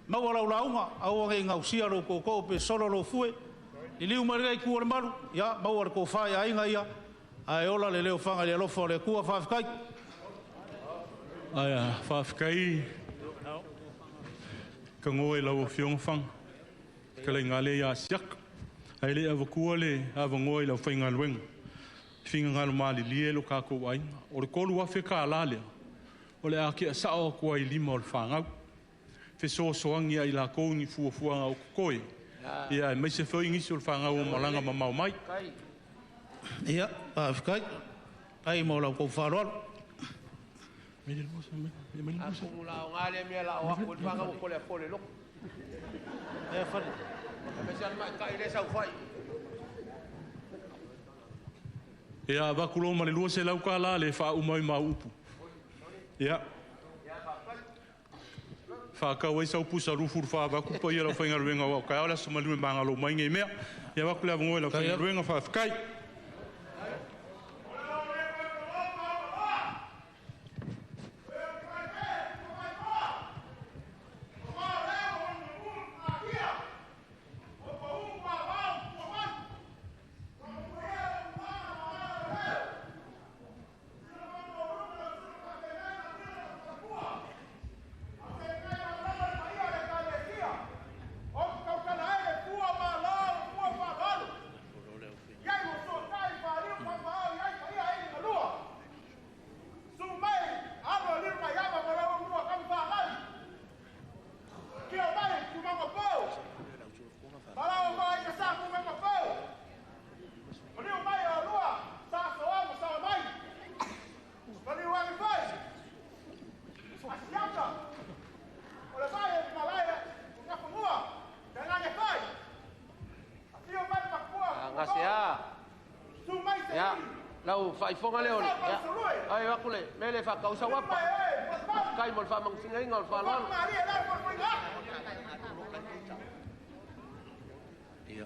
Maua lau lauga, aua ne i gausia lou tootoo pe solo lou fue. Liliu mai lenei itu o le malu, ia, maua le tofa i aiga ia, ae ola le leo faga i le alofa o le Atua. Faafetai. Aia, faafetai ka ngoe lau afioga Faga. Ka le ngale ia siaka. Ai le avatua le avangoa i lau faigaluega. Finagalo malilie lo kākou aiga. O le 3,000 ka la lea. O le a ke sao atu ai lima o le whangau. Fesoasoani ai lakou ni fuafuaga o kokoe. Ia, e mai se foi nisi o le whangau o malanga mamao mai. Ia, faafetai. Ai mo lau kou faaaloalo. Atonu la o ngā le mea la o aku le whangau o kole a pole loko. E whare. Me se mai kai le sau whai. Ia, vakulo ma le lua se lau ka la le wha umai mau upu. Ia. Whakau ai sau pusa rufu wha vaku pa ia lau whaingaluenga wau. Kai aole aso malue mangalo mai ngei mea. Ia vaku le avongoe lau whaingaluenga whaafekai. Ia, lau faifoga lea o le. Ia, ai aku le mea le faakausa uapa. Kai mo le faamagofigaiga o le faaaloalo. Ia,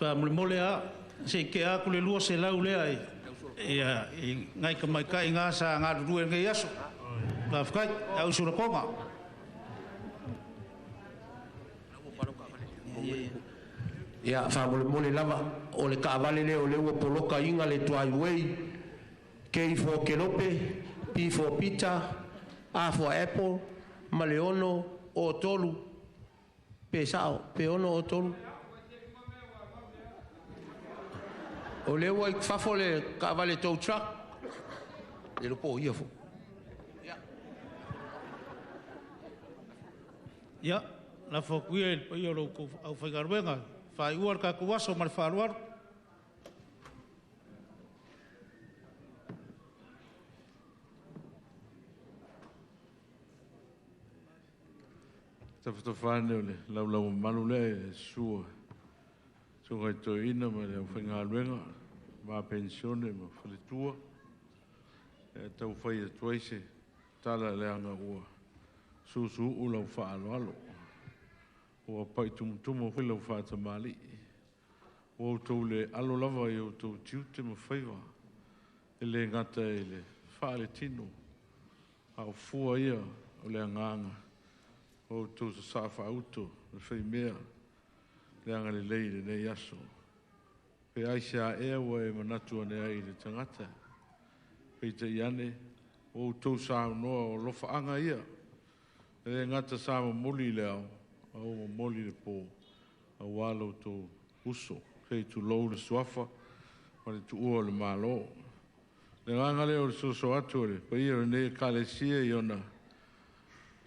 Faamolemole a se ke aku le lua se lau lea i ia i ngai ka mai kai ngā sa ngā rurue ngai aso. Faafetai, au sulakonga. Ia, faamolemole lava o le kaavale lea o le ua poloka inga le driveway. K for Kelope, P for Peter, A for Apple, ma le ono o tolu, pe sao, pe ono o tolu. O le ua i fafo le kaavale tow truck, le lopo ia fo. Ia, lafo atu ia i le paia o lo outou aufaigaluega, faaiua le tatou aso ma le faaaloalo. Tafatafa ane o le laulau mamalu lea e sua susuga i toeaina ma le aufaigaluega, ma penisione ma faletua. E taufai atu ai se tala leaga ua susuuu lau faaaloalo, ua pai tumutumu foi lau faatamalii. Ua outou le alo lava i outou tiute ma faiva, e le gata i le faaletino, a o fua ia o le agaga o outou sasaa faauto le faimea le agalelei i lenei aso. Pe aisea ea ua e manatu ane ai i le tagata, peitai ane ua outou saunoa o alofaaga ia, e le gata sa momoli i le ao, a ua momoli i le po, aua lo outou uso, se i tulou le suafa ma le tuua o le Malo. Le agaga lea o le soso atu o le paia o lenei Ekalesia i ona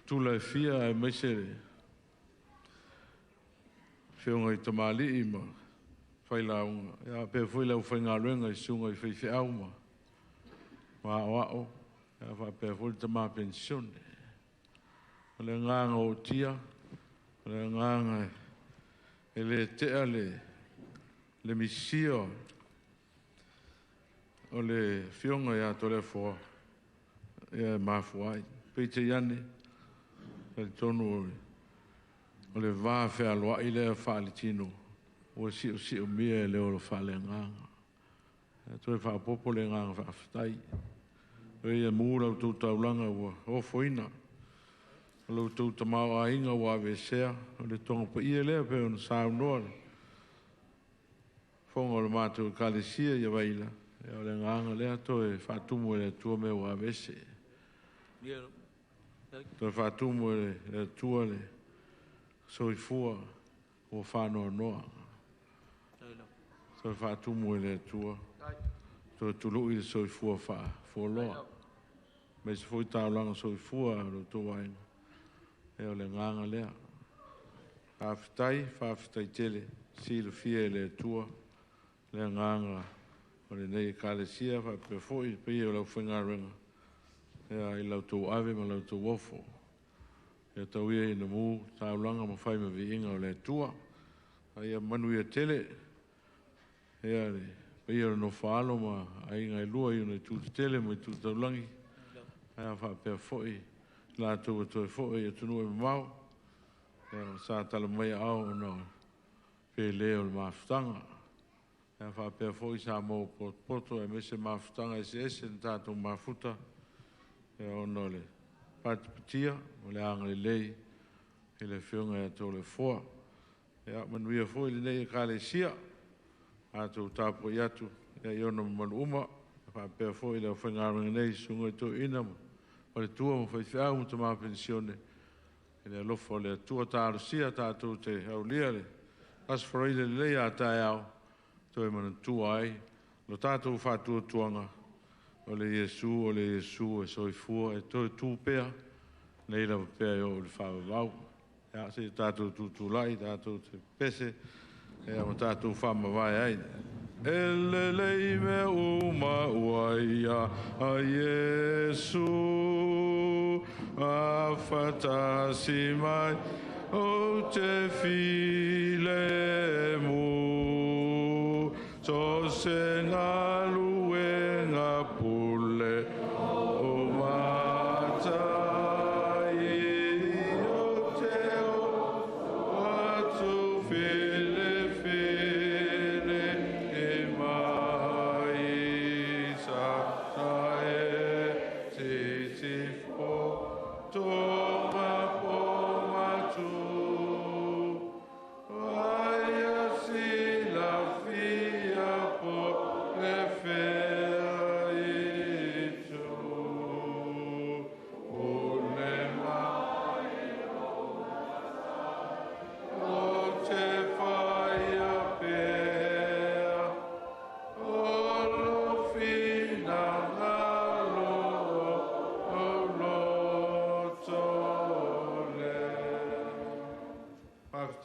tula e fia aemaise le afioga i tamalii ma failauga, ia faapea foi le aufaigaluega i susuga i faifeau ma aoao, ia faapea foi le tama penisione. O le agaga ootia, o le agaga e le tea le misia o le afioga ia Toleafoa e mafua ai. Peitai ane, e talitonu o le va fealoai lea faaletino ua siosiomia e le ola faaleagaga. Ae toe faaopoopo le agaga faafetai. O ia mu la outou taulaga ua ofoina, o lo outou tamaoaiga ua aveesea, o le toga paia lea pei ona saunoa le fofoga o le matou Ekalesia ia Vaila, o le agaga lea toe faatumu e le Atua mea ua aveese. Toe faatumu e le Atua le soifua ua faanoanoa. Toe faatumu e le Atua, toe tului le soifua faafualoa, aemaise foi taulaga soifua o lo outou aiga. Ia o le agaga lea. Faafetai, faafetai tele, silafia e le Atua le agaga o lenei Ekalesia faapea foi le paia o le aufaigaluega i la outou ave ma la outou ofo. Ia tau ia ina mu taulaga ma fai ma viiga o le Atua. A ia manuia tele le paia o le nofo a alo ma aiga e lua i ona itu tetele ma itu taulagi, ae faapea foi i latou ua toe foi i atunuu e mamao, sa tala mai aao ona o le pele o le mafutaga. Ae faapea foi Samoa ua potopoto aemaise mafutaga eseese na tatou mafuta ona o le patipatia o le agalelei i le Afioga ia Toleafoa. Ia manuia foi lenei Ekalesia, matou tapuai atu i ona mamalu uma, faapea foi le aufaigaluega nei, susuga i toeaina ma faletua ma faifeau ma tama penisione, i le alofa o le Atua. Talosia tatou te aulia le Aso Faraile lelei a taeao, toe manatua ai lo tatou faatuatuaga, o le Iesu, o le Iesu e soifua, e toe tu pea, nei lava pea e oo i le faavavau. Ia, se i tatou tutulai, tatou te pese, ma tatou faamavae ai. E lelei mea uma ua ia a Iesu, a fatasi mai o te filemu, so se galuega pule o matai o te o atu filifili i mai sa sa e sisifo tonga po matu ai a silafia po.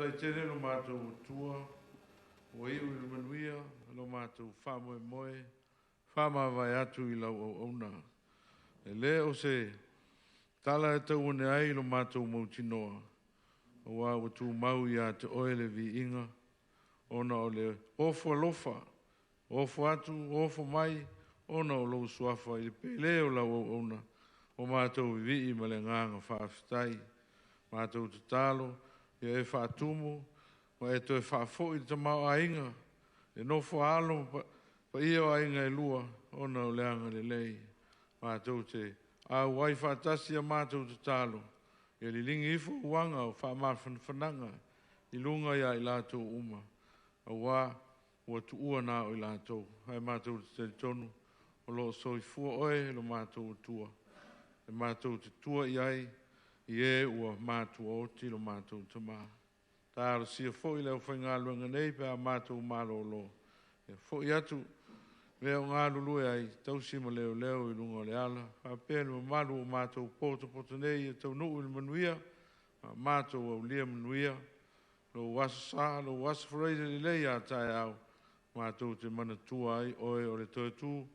Faafetai tele lo matou Atua, ua iu i le manuia lo matou faamoemoe, faamavae atu i lau auauna. E le o se tala e tauane ai lo matou mautinoa, aua ua tumau ia te oe le viiga, ona o le ofo alofa, ofo atu, ofo mai, ona o lou suafa i le pele o lau auauna, o matou vivii ma le agaga faafetai. Matou tatalo, ia e faatumu, ma e toe faafoi le tamaoaiga, le nofo a alo ma paia o aiga e lua, ona o le agalelei. Matou te auai faatasi a matou tatalo, ia liligi ifo uaga o faamafanafanaga i luga ia i latou uma, aua ua tuua na o i latou. Ae matou te talitonu o lo o soifua oe lo matou Atua, e matou te tua i ai, i e ua matua oti lo matou tama. Talosia foi le aufaigaluega nei pe a matou malolo, ia foi atu mea o galulue ai, tausi ma leoleo i luga o le ala, faapea le mamalu o matou potopoto nei ia taunuu i le manuia, ma matou aulia manuia lou Aso Sa, lou Aso Faraile lelei a taeao, matou te manatua ai oe o le toe tu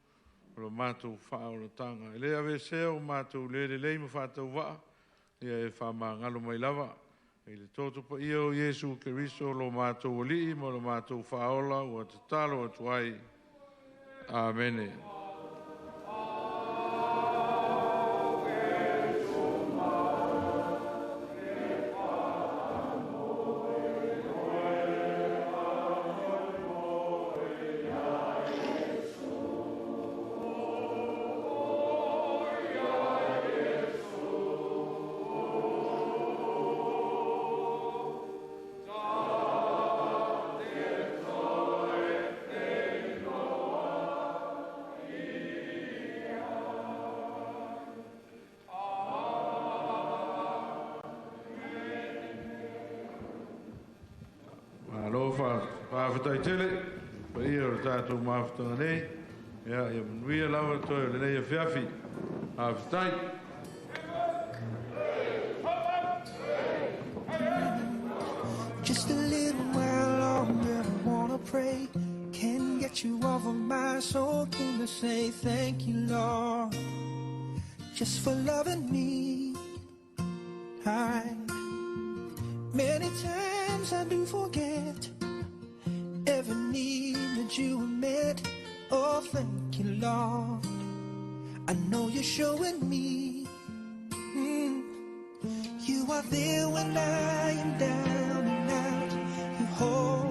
o le matou faaolataga. E le aveesea o matou le lelei ma faatauvaa, ia e faamagalo mai lava. I le toto paia o Iesu Keriso lo matou Alii ma lo matou Faaola ua tatalo atu ai. Amene. Malo faafetai tele, paia o le tatou mafutaga nei. Ia, ia manuia lava toe o lenei afiafi. Faafetai. Just a little while longer, I wanna pray. Can't get you off of my soul. Came to say thank you, Lord, just for loving me. I many times I do forget every need that you have met. Oh, thank you, Lord. I know you're showing me. You are there when I am down and out. You hold